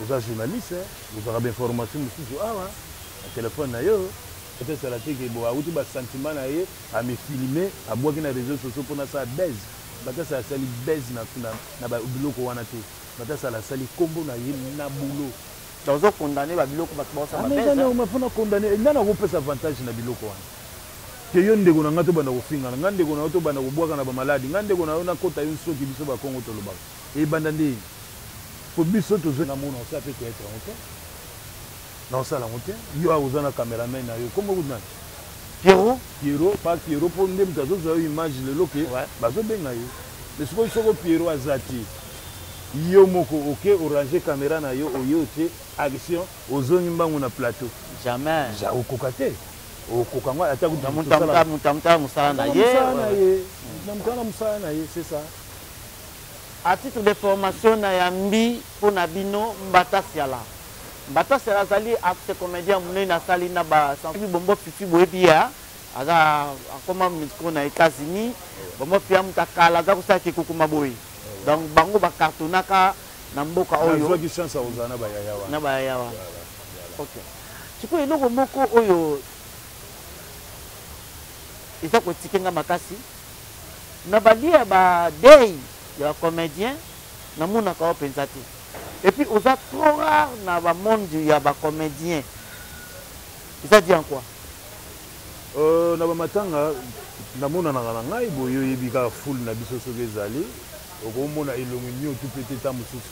Speaker 1: oza journaliste, ozwaka bainformation mosusu awa na telefone na yo. Mbatasi ala te ke bo awuti basentiment na ye, amifilme, abwaki na réseau sociaux mpona asala buzz. Mbatasi asali buzz na biloko wana te. Mbatasi asali nkombo na ye na boulot.
Speaker 8: Ozokondane babiloko bato baosala.
Speaker 1: Mpona condamne nani akopesa avantage na biloko wana? Ke yo ndeko na ngai tobanda kofingana, ngai ndeko na yo tobanda kobwaka na bamaladi, ngai ndeko na yo nakota yo nsoki. Biso bakongo tolobaka ebanda nde po biso tozwi namona osala mpe théâtre yango te, naosala yango te. Yo awa oza na cameraman na yo, kombo kutu nani?
Speaker 8: Pierrot.
Speaker 1: Pierrot, pa Pierrot, mpo nde moto azozwa yo image lelo ke bazobenga yo. Mais sikoyo soko Pierrot aza te, yo moko oke orange caméra na yo, oye otie action, ozongi mbangu na plateau.
Speaker 8: Jamais.
Speaker 1: Ja okoka te, okoka ngo ata
Speaker 8: kutu. Moto mosala na ye.
Speaker 1: Na moto na mosala na ye, c'est ça.
Speaker 8: À titre de formation nayambi mpo na bino Mbata Siala. Mbata Siala azali acte comédien monene, asali na ba Bombo Fifi, boyebi ya aza akoma micro na États-Unis. Bombo Fifi amuta kala aza kosala kikukuma boye, donc bango bakartonaka na mboka oyo.
Speaker 1: Nazwaki chance ya kozala na bayaya wana.
Speaker 8: Na bayaya wana, ok. Sikoyo eloko moko oyo eza kotike nga makasi na balie ya badei ya bacomédien, namonaka yo mpenza te, et puis oza trop rare na bamonde ya bacomédien. Eza dit en quoi?
Speaker 1: Na bamatanga namonanaka na ngai boye, oyebi kaka foule na biso soki ezali, okomona elongi niotu mpe te ta mosusu.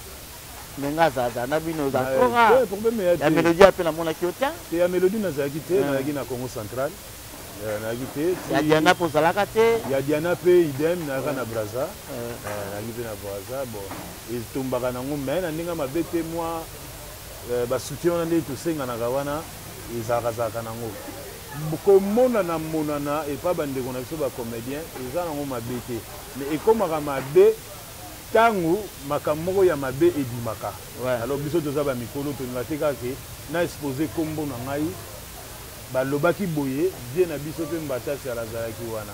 Speaker 8: Me nga azalazala na bino, oza trop rare.
Speaker 1: Problème ya
Speaker 8: ya mélodie mpe namonaki yo te.
Speaker 1: Te, ya mélodie nazalaki te, nazalaki na Congo Central, nazalaki te.
Speaker 8: Ya Diana mpe ozalaka te.
Speaker 1: Ya Diana mpe idem, nazalaka na Braza, nazalaki mpe na Braza. Bon, etombaka nango mais na ndenge mabe te. Mwa basoutien wana nde tosenganaka wana, ezalaka nango komonana monana epa bandeko na biso bacomédien, eza nango mabe te. Mais ekomaka mabe ntango makambo moko ya mabe ebimaka. Alors biso toza bamikolo, tolinga te kaka ke na expose nkombo na ngai. Balobaki boye, vieux na biso pe Mbata Siala azalaki wana.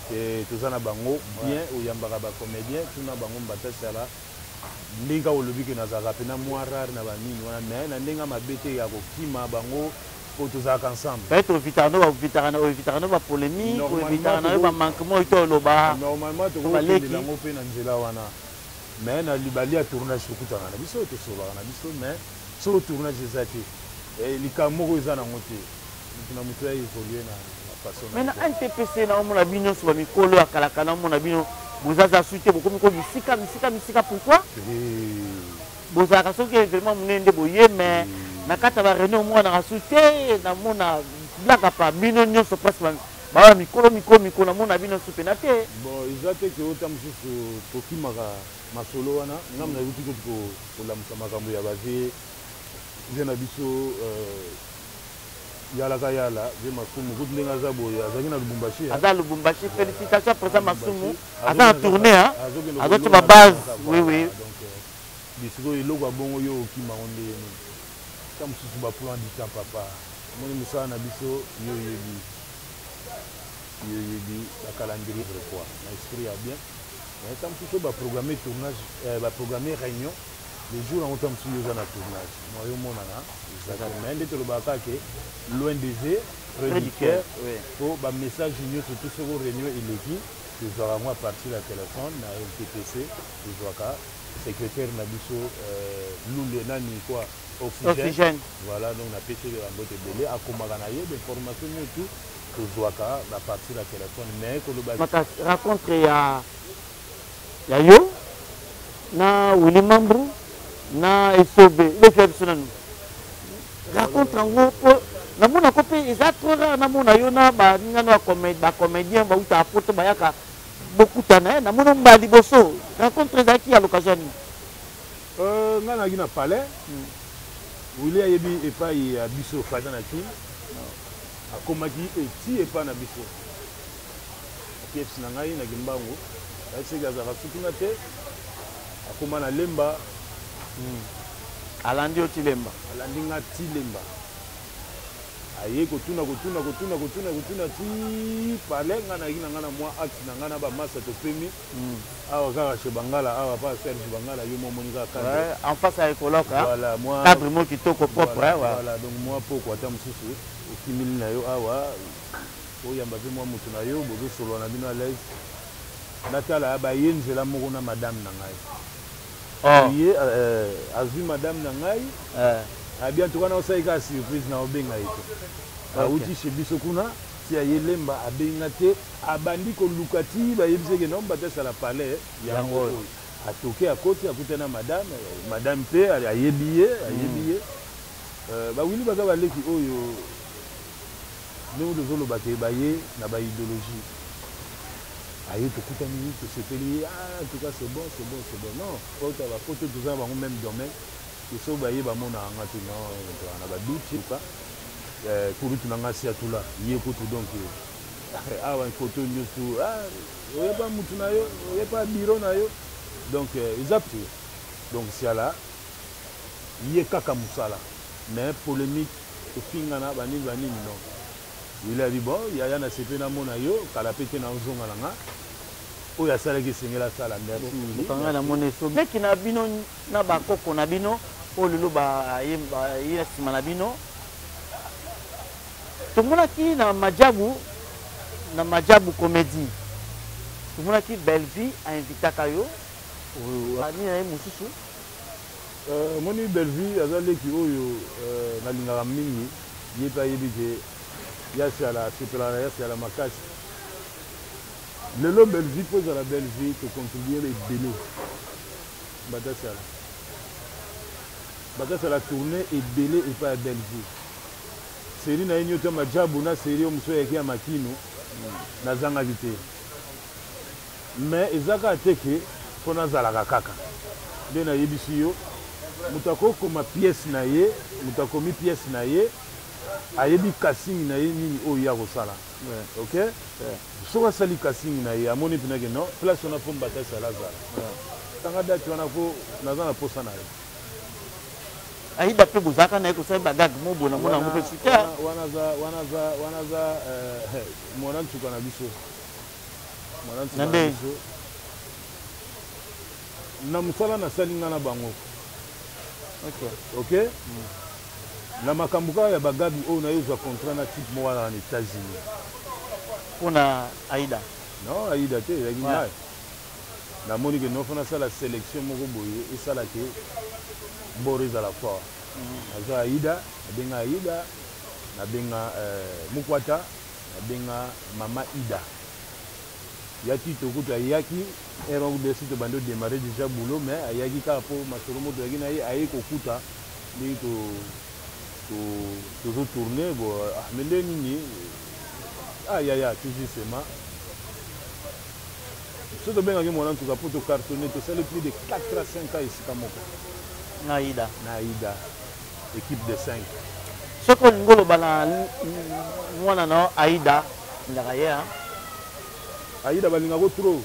Speaker 1: Te toza na bango bien, oyambaka ba comediens, tuna bango Mbata Siala ndenge kaka olobi ke nazalaka pena mua rare na ba nini wana mais na ndenge ya mabe te ya kokima bango po tozalaka ensemble.
Speaker 8: Peut-etre ovitaka no ba ovitaka na ovitaka no ba polemique, ovitaka na yo ba manquement oyo to oloba.
Speaker 1: Normalement tokoki kokendela yango pe na nzela wana mais na libali ya tournage tokutana na biso, tosololaka na biso mais soki tournage eza te likambo moko eza nango te moto na moto ya évolue na façon
Speaker 8: mais na ntpc naomona bino nyonso bamikolo ya kalaka naomona bino bozaza su te bokomi ko misika misika misika pourquoi bozalaka soki événement monene nde boye mais na kati ya bareunion omonanaka su te namona blaka pa bino nyonso presque baa mikolo mikolo mikolo namona bino su mpena te.
Speaker 1: Bon eza te ke ota mosusu tokimaka masolo wana ngambo nayoki kutu kolamusa makambo ya bavie vie na biso euh, yala ka yala vie masumu kutu ndenge aza boye azalaki na lubumbashi
Speaker 8: aza lubumbashi félicitation président masumu aza na tournée hein azotia ba base oui oui
Speaker 1: donc euh, bisikoyo eloko ya bongo yo okima ngo ndenge nini ta mosusu ba plan du temps papa omoni mosala na biso yo oyebi yo oyebi ba calendrier quoi na esprit ya bien mais ta mosusu ba programme tournage euh, ba programme réunion le jour yango ta mosusu yo oza na tournage moi yo omonana eza te mais nde tolobaka kaka ke loin des yeux près du cœur po ba message nyonso tout soko réunion eleki tozwaka yango à partir ya téléphone na LTPC tozwaka secrétaire na biso euh, lule nani quoi oxygène voilà donc napesi ye bambote ebele akomaka na ye bainformation nyonso tozwaka à partir ya téléphone mais koloba
Speaker 8: rencontre ya ya yo na Willy Mambu na Esobe betela biso nanu rencontre yango po namona ko mpe eza trop rare namona yo na baninga no bacomédien bautaka poto bayaka bokutana eh, namona mbala liboso rencontre ezalaki ya l'occasion nini
Speaker 1: euh, ngai nayaki na palais hmm. Willy ayebi epai ya biso fata na kin akomaki eti epai na biso Pièce na ngai na kimbangu ayebisaki azalaka su kuna te akoma na lemba
Speaker 8: hmm. Alandi yo ti lemba
Speaker 1: alandi nga ti lemba aye kotuna kotuna kotuna kotuna kotuna ti palais nga nayaki na nga na mwa acte na nga na bamasa topemi hmm. awa kaka chez bangala awa pa serge bangala yo mwa omoni kaka
Speaker 8: cadre en face ya ecoloc voilà mwa cadre mo kitoko propre
Speaker 1: voilà, voilà donc mwa poko ata mosusu okimili na yo awa Oyamba pe mwa mutu na yo bozo solola na bino à l'aise. Natala baye nzela moko na madame na ngai.
Speaker 8: Oh.
Speaker 1: Ye euh, azui madame na ngai.
Speaker 8: Eh.
Speaker 1: Abi en tout cas na osali kaka surprise na obenga ye te. Awuti chez biso kuna ti aye lemba abengi nga te abandi koluka ti bayebisi ye ke non bato asala palais yango oyo. Atoke akoti akutani na madame, madame pe ayebi ye, ayebi ye. Euh, ba Willy baza baleki oyo Ndenge tozo loba ke baye na ba ideologie aye tokutani tosepeli ah en tout cas c'est bon c'est bon c'est bon non pota ba poto toza na bango même domaine ke soki baye bamonaka nga te non tozala na ba doute ka eh, kulutu na nga siatula ye kutu donc eh, awa koto nyonso ah, oyeba mutu na yo oyeba biro na yo donc eh, eza te donc siala ye kaka mosala mais polemique kofingana ba nini ba nini non Willy abi bon yaya na sepe na mona yo kala pe te na ozonga na nga oyo asalaki esengeli asala merci Willy
Speaker 8: bokanga na mona esobe leki na bino na ba koko na bino oyo lelo ba ye na sima na bino tomonaki na majabu na majabu comedie tomonaki Bellevue a invitaka yo nini na ye mosusu
Speaker 1: Euh, omoni Bellevue aza leki oyo euh, nalingaka mingi ye mpe ayebi ke yasiala asepelaka na yasiala makasi lelo Bellevue mpo ezala Bellevue tocontribue ebele batasiala batasiala tourne ebele epai ya Bellevue seri na ye nyota ya majabu na seri oyo mosusu ayaki ya makino nazangaki te Mais eza kaka te que po nazalaka kaka nde nayebisi yo moto akoki koma pièce na ye moto akomi pièce na ye ayebi casting na ye nini oyo ye akosala ok soki asali casting na ye amoni mpena ke non place wana fo mbata asala azala tanga date wana po naza na posa na ye.
Speaker 8: Aida mpe bozalaka na ye kosala bagag mo boye namona yango mpe super.
Speaker 1: Wana aza wana aza euh, mwana nsuka na biso. Mwana nsuka na biso. Na mosala nasali nga na bango.
Speaker 8: Ok.
Speaker 1: Ok? Mm. Na makambo kaka ya bagag oyo naye ozwa contrat na type moko azalaka na États-Unis.
Speaker 8: Mpo na Aida?
Speaker 1: Non, Aida te, ezalaki ngai. Namoni ke nofo nasala selection moko boye esala ke bord ezala fort. Nazwa Aida, nabenga Aida, nabenga euh, Mukwata, nabenga Mama Ida. Ya Tito kutu ayaki heure moko desi tobandi odémarrer déjà boulot mais ayaki kaka mpo masolo moko toyaki na ye aye kokuta ndenge to tozo tourner bo ah, mais nde nini ah yaya toujours sema Biso tobengaki mwana nsuka mpo to cartonne tosali plus de 4 à 5 ans esika moko.
Speaker 8: Na Aida.
Speaker 1: Na Aida. Equipe de 5.
Speaker 8: Soki olingi oloba na mwana na yo Aida, lingaka ye hein.
Speaker 1: Aida balingako trop.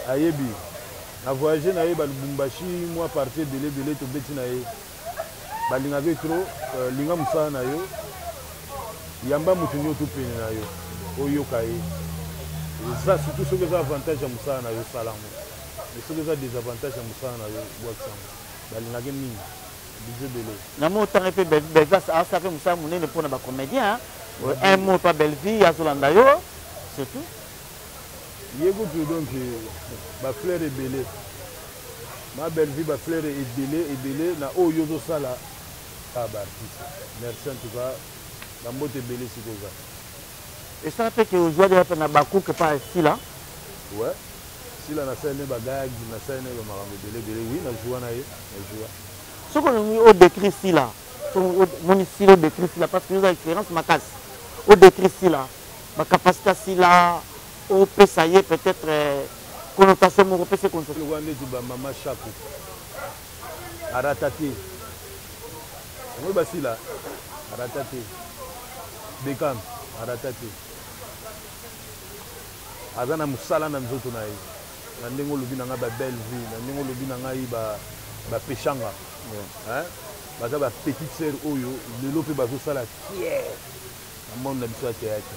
Speaker 1: Ayebi. Na voyager na ye ba Lubumbashi mwa partie ebele ebele tobeti na ye. Balingaka ye trop. Euh, linga mosala na yo. Yamba moto nyoto pene na yo. Oyoka ye. Eza surtout soki eza avantage ya mosala na yo sala yango. Mais soki eza desavantage ya mosala na yo bwakisa yango. Balingaka ye mingi. Bisous ebele.
Speaker 8: Na mot otanga mpe Bellevue asala mpe mosala monene mpo na ba comédien. Un mot pa Bellevue azolanda yo. C'est tout.
Speaker 1: Ye kutu donc ba fleurs ebele. Ma Bellevue ba fleurs ebele ebele na oyo yo ozosala ah ba artiste. Merci en tout cas. Ba mbote ebele sikoyo oza.
Speaker 8: Esala pe ke ozwa deja pe na Bakuke pa Sila.
Speaker 1: Ouais. Sila nasali ne ba gag, nasali ne ba makambo ebele ebele. Oui, na joua na ye, na joua.
Speaker 8: Soki olingi o décrire Sila, soki omoni Sila o décrire Sila parce que oza expérience makasi. O décrire Sila, ba capacité ya Sila, opesa ye peut-être euh, connotation moko, opesa ye connotation.
Speaker 1: Lokola neti ba mama Shako. Arata te. Omoni ba Sila, arata te. Beckham, arata te. Aza na musala na nzoto na ye. Na ndenge olobi na ngai ba belle vie, na ndenge olobi na ngai ba ba peshanga. Hein? Baza ba petite sœur oyo lelo pe bazosala fier na monde na biso ya théâtre.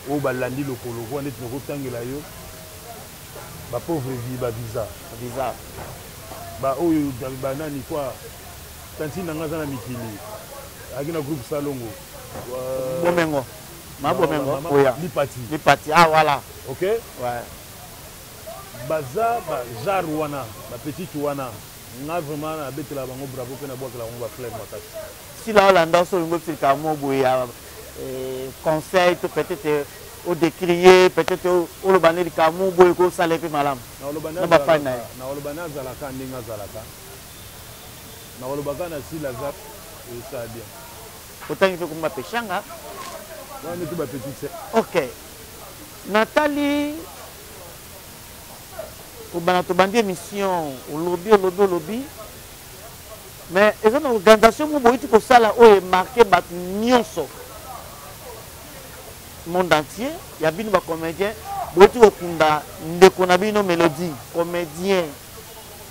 Speaker 1: Oyo balandi lokolo kwa neti nakotangela yo ba pauvre vie ba visa.
Speaker 8: Visa.
Speaker 1: Ba oyo ba nani quoi tantine na ngai aza na mikili azalaki na groupe salongo.
Speaker 8: Bomengo. Ma bomengo oya.
Speaker 1: Lipati.
Speaker 8: Lipati ah voilà.
Speaker 1: OK?
Speaker 8: Ouais.
Speaker 1: Baza ba genre wana, ba petite wana. Nga vraiment na betela bango bravo pe na bwakela bango ba fleurs makasi.
Speaker 8: Sila olanda so olingo silika mo boye ya eh, conseil to peut-être eh, odécrier peut-être oloba nde likambo boye kosala ye mpe malamu na bafani na ye.
Speaker 1: Nakoloba nde azalaka ndenge azalaka. Nakoloba kaka na Sila aza esala bien.
Speaker 8: Otangi mpe komba peshanga.
Speaker 1: Wana nde ba petite sœur.
Speaker 8: Ok. Natali kobanda tobandi émission olobi olobi olobi mais eza na organisation moko boyiti kosala oyo emarke bato nyonso monde entier ya bino bacomédien boyiti kokunda ndeko na bino mélodie comédien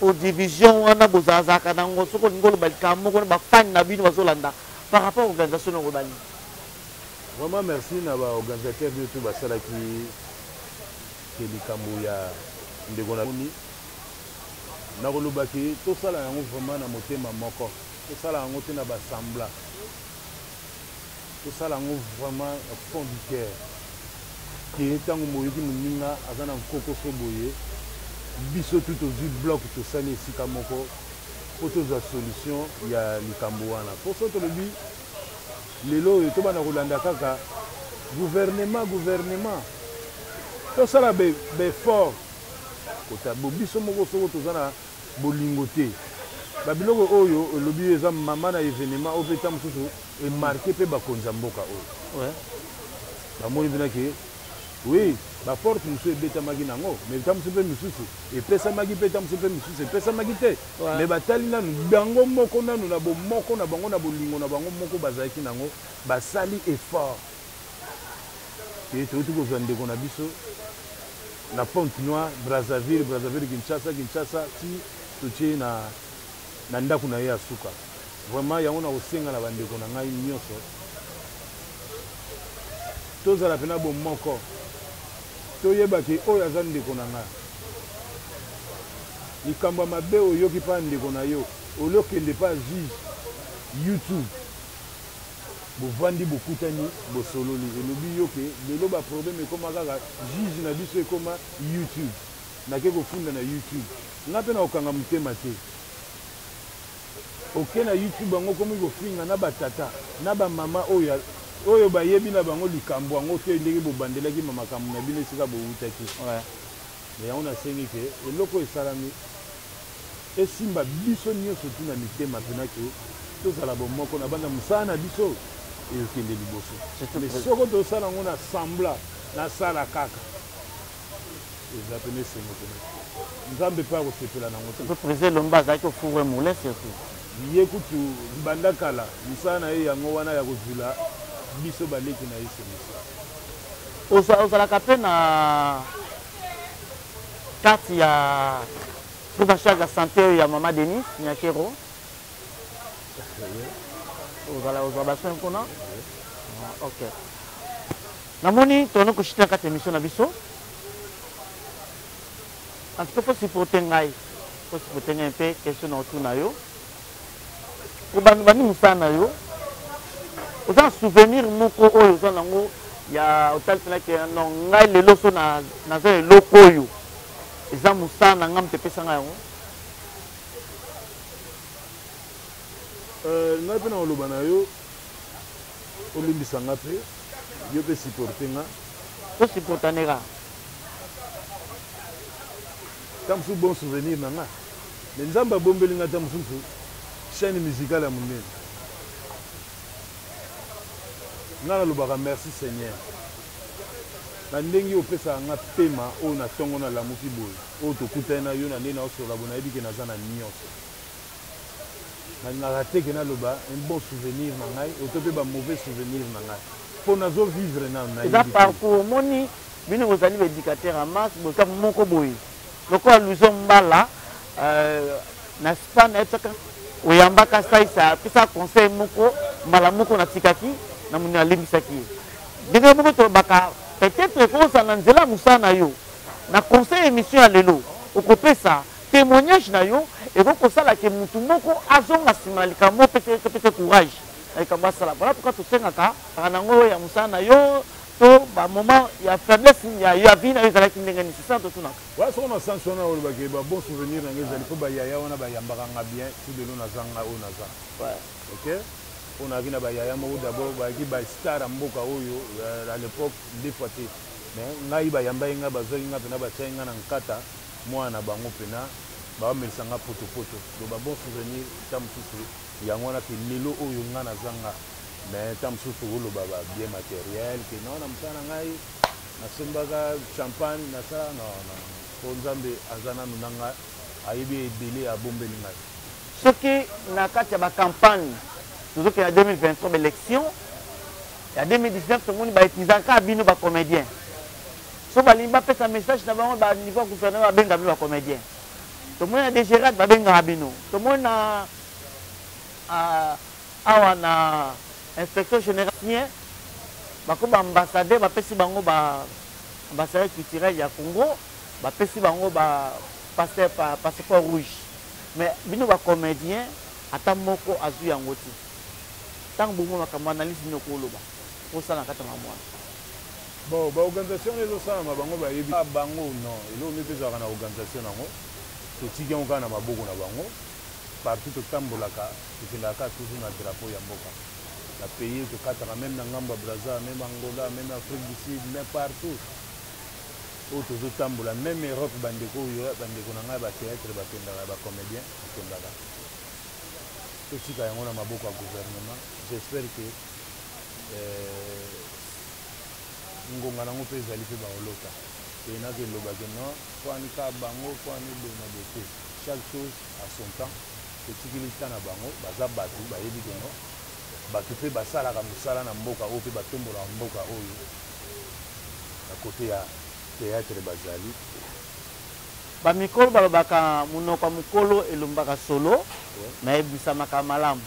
Speaker 8: po division wana bozalazalaka na yango soki olingi oloba likambo moko na bafani na bino bazolanda par rapport organisation na oloba nini
Speaker 1: vraiment merci na baorganisateur nyonso basalaki ke likambo ya ndeko na boni nakoloba ke tosala yango vraiment na motema moko tosala yango te na basembla Tosala yango vraiment na fond du cœur que tango boyoki moninga aza na nkokoso boye biso tout tozui bloc tosali esika moko po tozwa solution ya likambo wana po soki tolobi lelo oyo tobanda kolanda kaka gouvernement gouvernement tosala ba effort kota bo biso moko soko toza na bolingo te ba biloko oyo olobi eza mama na evenement oyo mpe ta mosusu e marquer pe bakonzi ya mboka oyo.
Speaker 8: Ouais.
Speaker 1: Bamoni mpena ke oui ba porte mosusu ebetamaki nango mais ta mosusu mpe mosusu epesamaki mpe ta mosusu mpe mosusu epesamaki te ouais. Mais batali nanu bango moko nanu na bomoko na bango na bolingo na bango moko bazalaki nango basali effort ke touti kozwa ndeko na biso na Pointe Noire Brazzaville Brazzaville Kinshasa Kinshasa ti totie na, na ndako na ye ya suka. Vraiment yango nakosenga na bandeko na ngai nyonso tozala mpena bomoko, toyeba ke oyo aza ndeko na ngai. Likambo ya mabe oyoki mpa ndeko na yo, olie okende mpa juge YouTube, bovandi bokutani bosololi, elobi yo ke lelo ba problème ekoma kaka juge na biso ekoma YouTube, nake kofunda na YouTube, ngai mpe nakokanga motema te. Oke na YouTube yango okomi kofinga na ba tata na ba mama oyo oyo bayebi na bango likambo yango te ndenge bobandelaki ma makambo na bino esika bowutaki. Mais yango nasengi ke eloko oyo esalami esimba biso nionso tu na mitema pena ke tozala bomoko na banda mosala na biso ekende liboso. Mais soko tosala yango na semblant nasala kaka Eza pena esengo pena. Nzambe pe akosepela nango te.
Speaker 8: Surtout Président Elombe azalaki au four et moulin surtout.
Speaker 1: Ye kutu banda kala mosala na ye yango wana ya kozula biso baleki na ye solution.
Speaker 8: Oza ozalaka pe na carte ya prise en charge ya santé oyo ya mama Denise Nyakero. Ozala ozwa ba soins kuna? Ah, ok. Namoni tono koshita na kati ya emission na biso. En tout cas, faut supporter ngai. Faut supporter ngai mpe question na otuna yo. Kobanda bandi mosala na yo. Oza na souvenir moko oyo oza nango ya otali mpena ke non ngai lelo so naza eloko oyo eza mosala na ngai moto epesa ngai yango.
Speaker 1: Euh, ngai mpe nakoloba na yo olimbisa nga mpe yo mpe supporte nga.
Speaker 8: To supportane kaka.
Speaker 1: Ta mosusu bon souvenir na nga mais Nzambe abombeli nga ta mosusu chaine musicale ya monene. Nga nalobaka merci Seigneur na ndenge opesaka nga pema oyo na tongo nalamuki boye oyo tokutani na yo na ndenge naosolola boye nayebi ke naza na nionso. Nalingaka te ke naloba un bon souvenir na ngai oto pe ba mauvais souvenir na ngai po nazo vivre nanu nayebi
Speaker 8: Eza
Speaker 1: te.
Speaker 8: parcours omoni bino bozali ba educateur ya masse boza moko boye lokola Louison Mbala euh, na spa nayebisaka oyambaka saisa apesaka conseil moko mbala moko natikaki na moni alimbisaki ye ndenge moko tolobaka peut-être ekozala na nzela ya mosala na yo na conseil émission ya lelo okopesa Temoignage na yo ekoki kosala ke mutu moko azonga sima na likambo moko pese topesa courage na likambo asala. Voilà pourquoi tosengaka na yango ya mosala na yo to ba moment ya faiblesse ya ya vie na yo ezalaki ndenge nini? C'est ça totunaka.
Speaker 1: Ouais, soko na sens wana oloba ke ba bon souvenir na ngai ezali mpo ba yaya wana bayambaka nga bien ti lelo naza nga oyo naza.
Speaker 8: Ouais.
Speaker 1: Ok? Mpo nazalaki na ba yaya moko d'abord bayaki ba star ya mboka oyo à l'époque deux fois te. Mais ngai bayambaki nga bazwaki nga mpena batiaki nga na nkata Mwana na bango pena baomelisa nga poto poto donc ba bon souvenir ta mosusu yango wana ke lelo oyo nga naza nga mais ta mosusu okoloba ba bien materiel ke non na mosala na ngai nasombaka champagne nasala non non po nzambe aza nanu na nga ayebi ebele abombeli ngai.
Speaker 8: Soki na kati ya ba campagne tozokende na 2023 ba election ya 2019 tomoni ba utilisaka kaka bino ba comediens Soki balingi bapesa message na bango ba niveau ya gouvernement babenga bino ba comedien. Tomoni na DGRAD babengaka bino. Tomoni na uh, awa na inspection générale sien bako ba ambassadeur bapesi bango ba ambassadeur culturel ya Congo bapesi bango ba passeport, pa, passeport rouge mais bino ba comédien ata moko azwi yango te ntango bongo makambo analyse nini okoloba osala na kati ya makambo wana
Speaker 1: Bon ba organisation wana ezo salama bango bayebi ah bango non eloko nde pe ezalaka na organisation nango totiki yango kaka na maboko na bango partout totambolaka tokendaka kaka toujours na drapeau ya mboka na pays tokataka meme na ngambo ya Brazza meme Angola meme Afrique du Sud meme partout oyo tozotambola meme Europe bandeko oyo bandeko na ngai ba theatre bakendaka ba comedien bakendaka totika yango na maboko ya gouvernement j'espère que euh, Ngonga nango pe ezali pe bakolota te nake loba ke non pwani ka bango pwani boye na boye te chaque chose à son temps totikili temps na bango baza batu bayebi ke non batu pe basalaka musala na mboka oyo pe batombolaka mboka oyo na cote ya theatre bazali.
Speaker 8: Ba mikolo balobaka munoko ya mukolo elumbaka solo mais ebimisamaka malamu.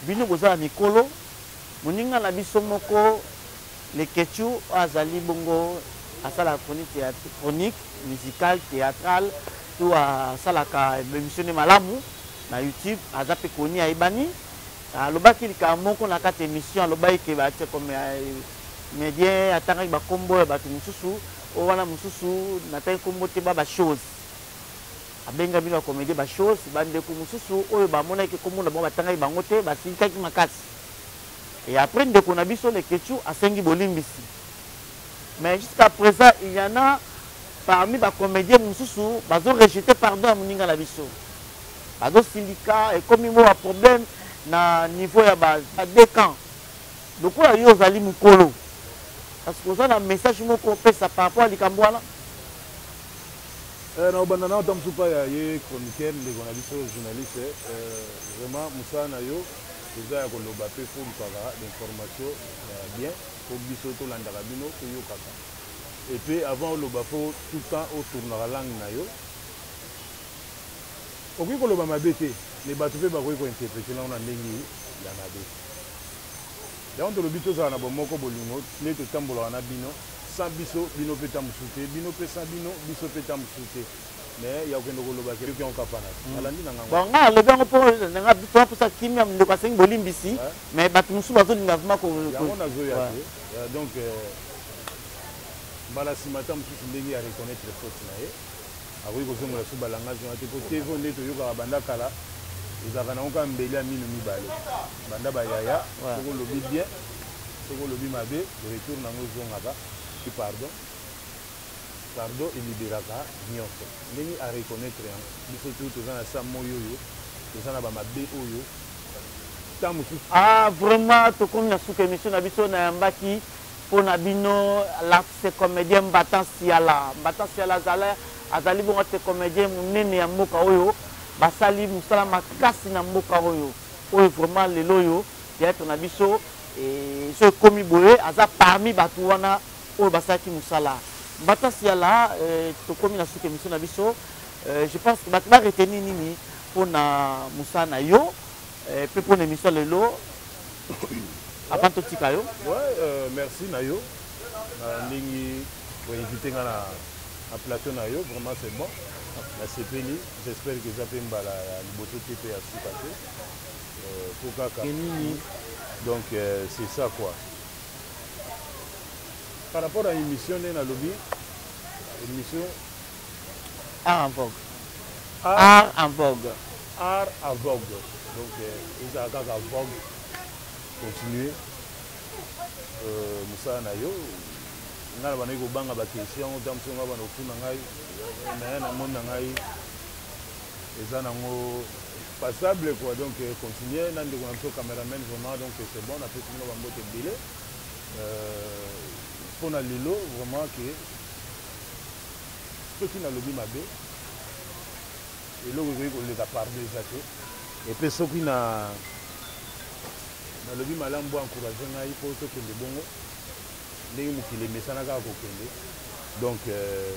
Speaker 8: Bino boza ba mikolo, moninga na biso moko Leketchou oyo azali bongo asalaka chronique theatre, chronique musicale theatrale tout asalaka emission ne malamu na YouTube aza pe koni ayebani alobaki likambo moko na kati emission alobaki ke ba comedien atangaki ba kombo ya bato mosusu oyo wana mosusu natangi kombo te ba ba chose Abenga bino ba comedien ba chose, ba ndeko mosusu oyo ba monaki kombo na bango batangaki bango te basilikaki makasi. Et après ndeko na biso Leketchou asengi bolimbisi. Mais jusqu'à présent il y en a parmi ba comediens mosusu bazo rejeter pardon ya moninga na biso. Bazo silika ekomi mua problème na niveau ya ba deux camps. Lokola yo ozali mukolo parce que oza na message moko opesa par rapport ya likambo wana.
Speaker 1: Eh, na obanda na ata mosusu ya ye chroniqueur ndeko na biso journaliste eh, vraiment mosala na yo eza ya koloba mpe fo olukaka bainformation ya bien mpo biso tolandaka bino toyokaka et puis avant oloba fo tout temps otournaka langue na yo okoki koloba mabe te mais bato mpe bakoki kointerprete nango na ndenge ya mabe yango tolobi tozala na bomoko bolingo nde totambolaka na bino Sans biso bino pe ta mosusu te bino pe sans bino biso pe ta mosusu te mais ya kokende koloba ke yoki yango kaka pana te nalandi na nga
Speaker 8: Bon nga nalobi yango po nga biso na posa kimia ndeko asengi bolimbisi mais bato mosusu bazolinga vraiment ko
Speaker 1: yango nazoya te donc mbala nsima ata mosusu ndenge ya reconnaître faute na ye akoki kozongola su balangage wana te po tv nde toyokaka banda kala ezalaka nango kaka mbeli ya minu mibale banda bayaya soki olobi bien Soki olobi mabe retour nango ezongaka puis pardon pardon eliberaka nionso ndenge a reconnaitre yango biso tout toza na sa moyi oyo toza na ba mabe oyo temps mosusu.
Speaker 8: Ah vraiment tokomi na suka emission na biso nayambaki pona bino l'artiste comedien Mbata Nsiala Mbata Nsiala azala azali bongo artiste comedien munene ya mboka oyo basali musala makasi na mboka oyo oyo vraiment lelo oyo Theatre na biso soki ekomi boye aza parmi batu wana oyo basalaki musala. Mbata Siala tokomi na suka emission na biso je pense que batu ba retenir nini pona musala na yo pe pona emission ya lelo avant totika yo?
Speaker 1: Ouais, merci na yo na ndenge o inviter nga na plateau na yo vraiment c'est bon nasepeli j'espère que eza pe mbala ya liboso te pe ya suka te. Po kaka nini donc c'est ça quoi par rapport à émission nde nalobi émission
Speaker 8: art en vogue art en vogue
Speaker 1: art en vogue donc ezala kaka vogue continuer mosala na yo ngai na bandaki kobanga baquestion yango ntango mosusu ngai banda kotuna ngai naye namoni na ngai eza nango passable quoi donc continuer na ndeko na biso cameraman vraiment donc c'est bon napesi bino bambote ebele mpo na lelo vraiment ke soki nalobi mabe eloko ekoki koleka pardon eza te epe soki na nalobi malamu bo encourage ngai mpo tokende bongo ndenge mokili emesana kaka kokende donc euh,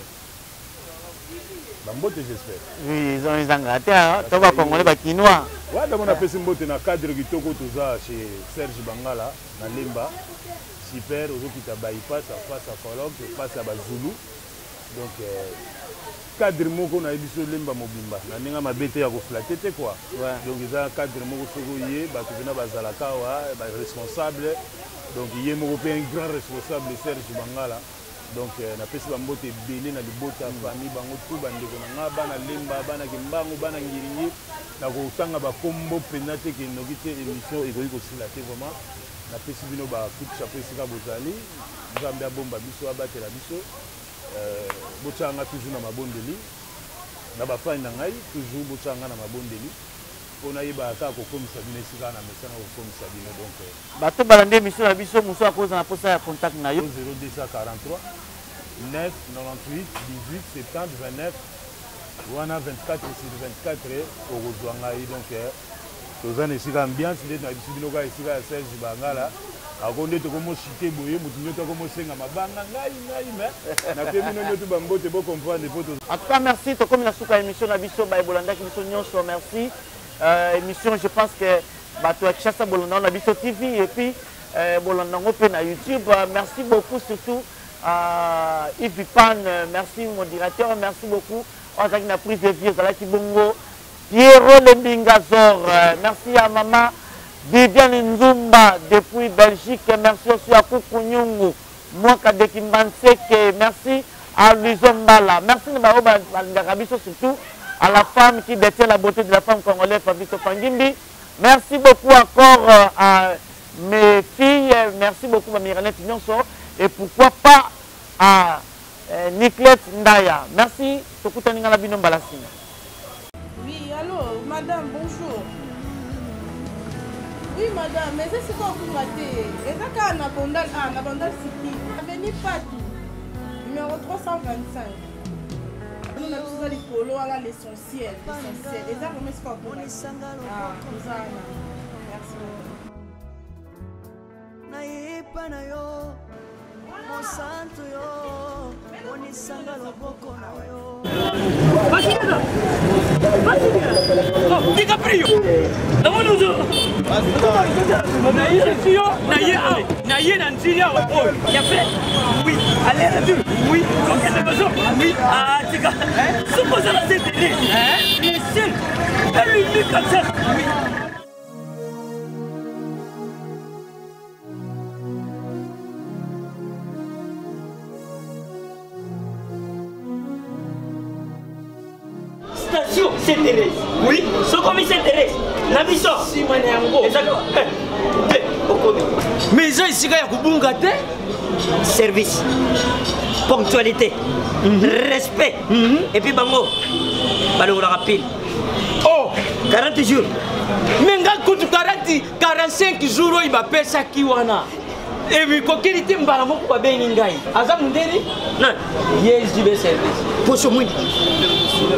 Speaker 1: bambote j'espère
Speaker 8: oui ezo ezanga te to ba congolais ba kinois
Speaker 1: ouais d'abord napesi mbote na cadre kitoko toza chez Serge Bangala na Lemba super ozokita bypass en face ya colloque face ya bazulu donc euh, cadre moko nayebi so lemba mobimba na ndenge mabe te ya koflate te quoi ouais. donc eza cadre moko soki oye bato mpena bazalaka awa baresponsable donc ye moko mpe un grand responsable Serge Bangala Donc napesi ba mbote ebele na libota famille bango tout ba ndeko na nga bana lemba bana kimbangu bana ngiringiri nakotanga ba kombo pena te ke noki te emission ekoki kosila te vraiment napesi bino ba coup de chapeau esika bozali nzambe abomba biso abatela biso euh, botyaka nga toujours na mabondeli na bafani na ngai toujours botyaka nga na mabondeli mpo nayebaka kaka kokomisa bino esika na mesana kokomisa bino donc euh,
Speaker 8: Bato balandi emission na biso mosusu akozala na posa ya contact na yo.
Speaker 1: 0243 9 98 18 70 29 wana 24 sur 24 okozwa ngai donc eh, toza na esika ambiance nde nayebisi bino kaka esika ya Serge Bangala ako nde tokomoshite boye moto nyoto akomosenga mabanga ngai ngai me nape bino nyoto bambote bocomprendre po
Speaker 8: en tout cas merci tokomi na suka ya émission na biso baye bolandaki biso nyonso merci euh, émission je pense que. Bato ya Kinshasa bolanda na biso TV et puis euh, bolanda yango mpe na YouTube. Euh, merci beaucoup surtout à Yves Pan, merci mon directeur, merci beaucoup. Azalaki na prise de vue ezalaki bongo Pierrot Lembingazor. Euh, merci à maman Viviane Nzumba depuis Belgique. Merci aussi à Kuku Nyungu, Mwaka de Kimbanseke. Merci à Luizo Mbala. Merci na baoyo balingaka biso surtout à la femme qui détient la beauté de la femme congolaise, Fabrice Pangimbi. Merci beaucoup encore euh, à mes filles. Merci beaucoup à Miranette Nyonso. Et pourquoi pas à euh, Niclette Ndaya. Merci. Tokutani nga na bino mbala nsima.
Speaker 3: Oui, allô, madame, bonjour. Oui, madame, mais c'est quoi vous matez Eza kaka na Bandal A, na Bandal City. Avenue Patou, numéro 325. Nous, na biso eza likolo wana l'essentiel, l'essentiel. Eza vraiment esika okoma. Ah, toza wana. Merci beaucoup.
Speaker 13: Nayepa na yo mosantu yo monisanga loboko na yo.
Speaker 10: DiCaprio namoni ozo nayebisi yo naye awa naye na nzili awa oyo ya fe oui aller retour oui kokende maison oui atika soki ozala zetele le seul et l'unique accès oui.
Speaker 11: Station Saint Thérèse. Oui, sokomi Saint Thérèse. Na biso.
Speaker 10: Sima na yango.
Speaker 11: Ezali eh, te okomi.
Speaker 10: Mais eza esika ya kobunga te.
Speaker 11: Service, ponctualité, respect. Et puis bango balongolaka pile.
Speaker 10: Oh,
Speaker 11: 40 jours.
Speaker 10: Mais nga kutu 40 45 jours oyo bapesaki wana emikokeli te mbala moko babengi ngai aza mondeli
Speaker 11: nani
Speaker 10: ye JB service
Speaker 11: poso mwindu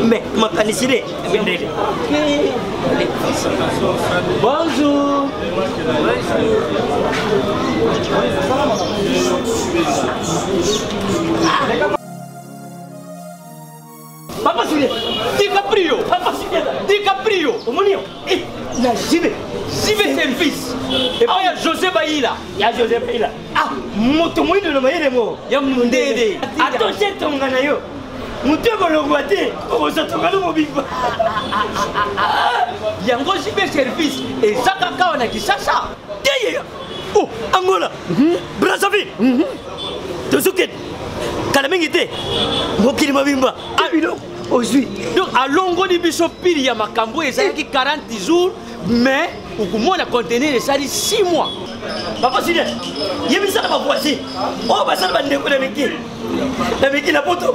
Speaker 11: mais makanisi ne mindele.
Speaker 10: Bonjour.
Speaker 11: Papa Julien,
Speaker 10: DiCaprio,
Speaker 11: Papa Julien,
Speaker 10: DiCaprio,
Speaker 11: omoni yo eh, na JB,
Speaker 10: JB service epai ya José Bayila,
Speaker 11: ya José Bayila, ah moto moyindo na mayele mo
Speaker 10: ya mondele,
Speaker 11: atoshe tonga na yo moto ekolongwa te okozwa tonga no mobimba.
Speaker 10: Yango JB service eza kaka awa na Kinshasa
Speaker 11: te ye oh Angola, Brazzaville, tozokende kala mingi te mokili mobimba biloko ozwi.
Speaker 10: Donc alongoli biso pili ya makambo oyo ezalaki 40 jours, mais okomona conteneur esali 6 mois.
Speaker 11: Papa Julien, yebisa na bavoisin oyo basala bandeko na miki na miki na poto,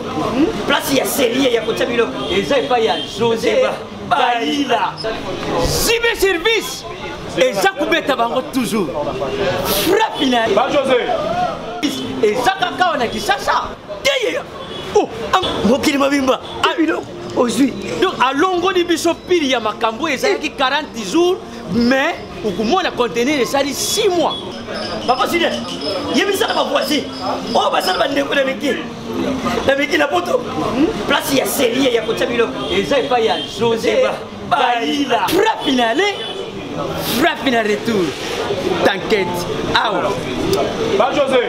Speaker 11: place ya serie ya kotia biloko
Speaker 10: eza epai ya José Bayila. JB service eza kobeta bango toujours frappe na
Speaker 1: Ba José
Speaker 10: eza kaka awa na Kinshasa
Speaker 11: te ye oh mokili mobimba biloko ozwi.
Speaker 10: Donc alongoli biso pili ya makambo oyo ezalaki 40 jours, mais okomona conteneur esali 6 mois.
Speaker 11: Papa Julien, yebisa na bavoisin oyo basala bandeko na miki na miki na poto, place ya serie ya kotia biloko
Speaker 10: eza epai ya José Bayila. Frappe na aller, frappe na retour. T'inquiète. Awa.
Speaker 1: Ba José.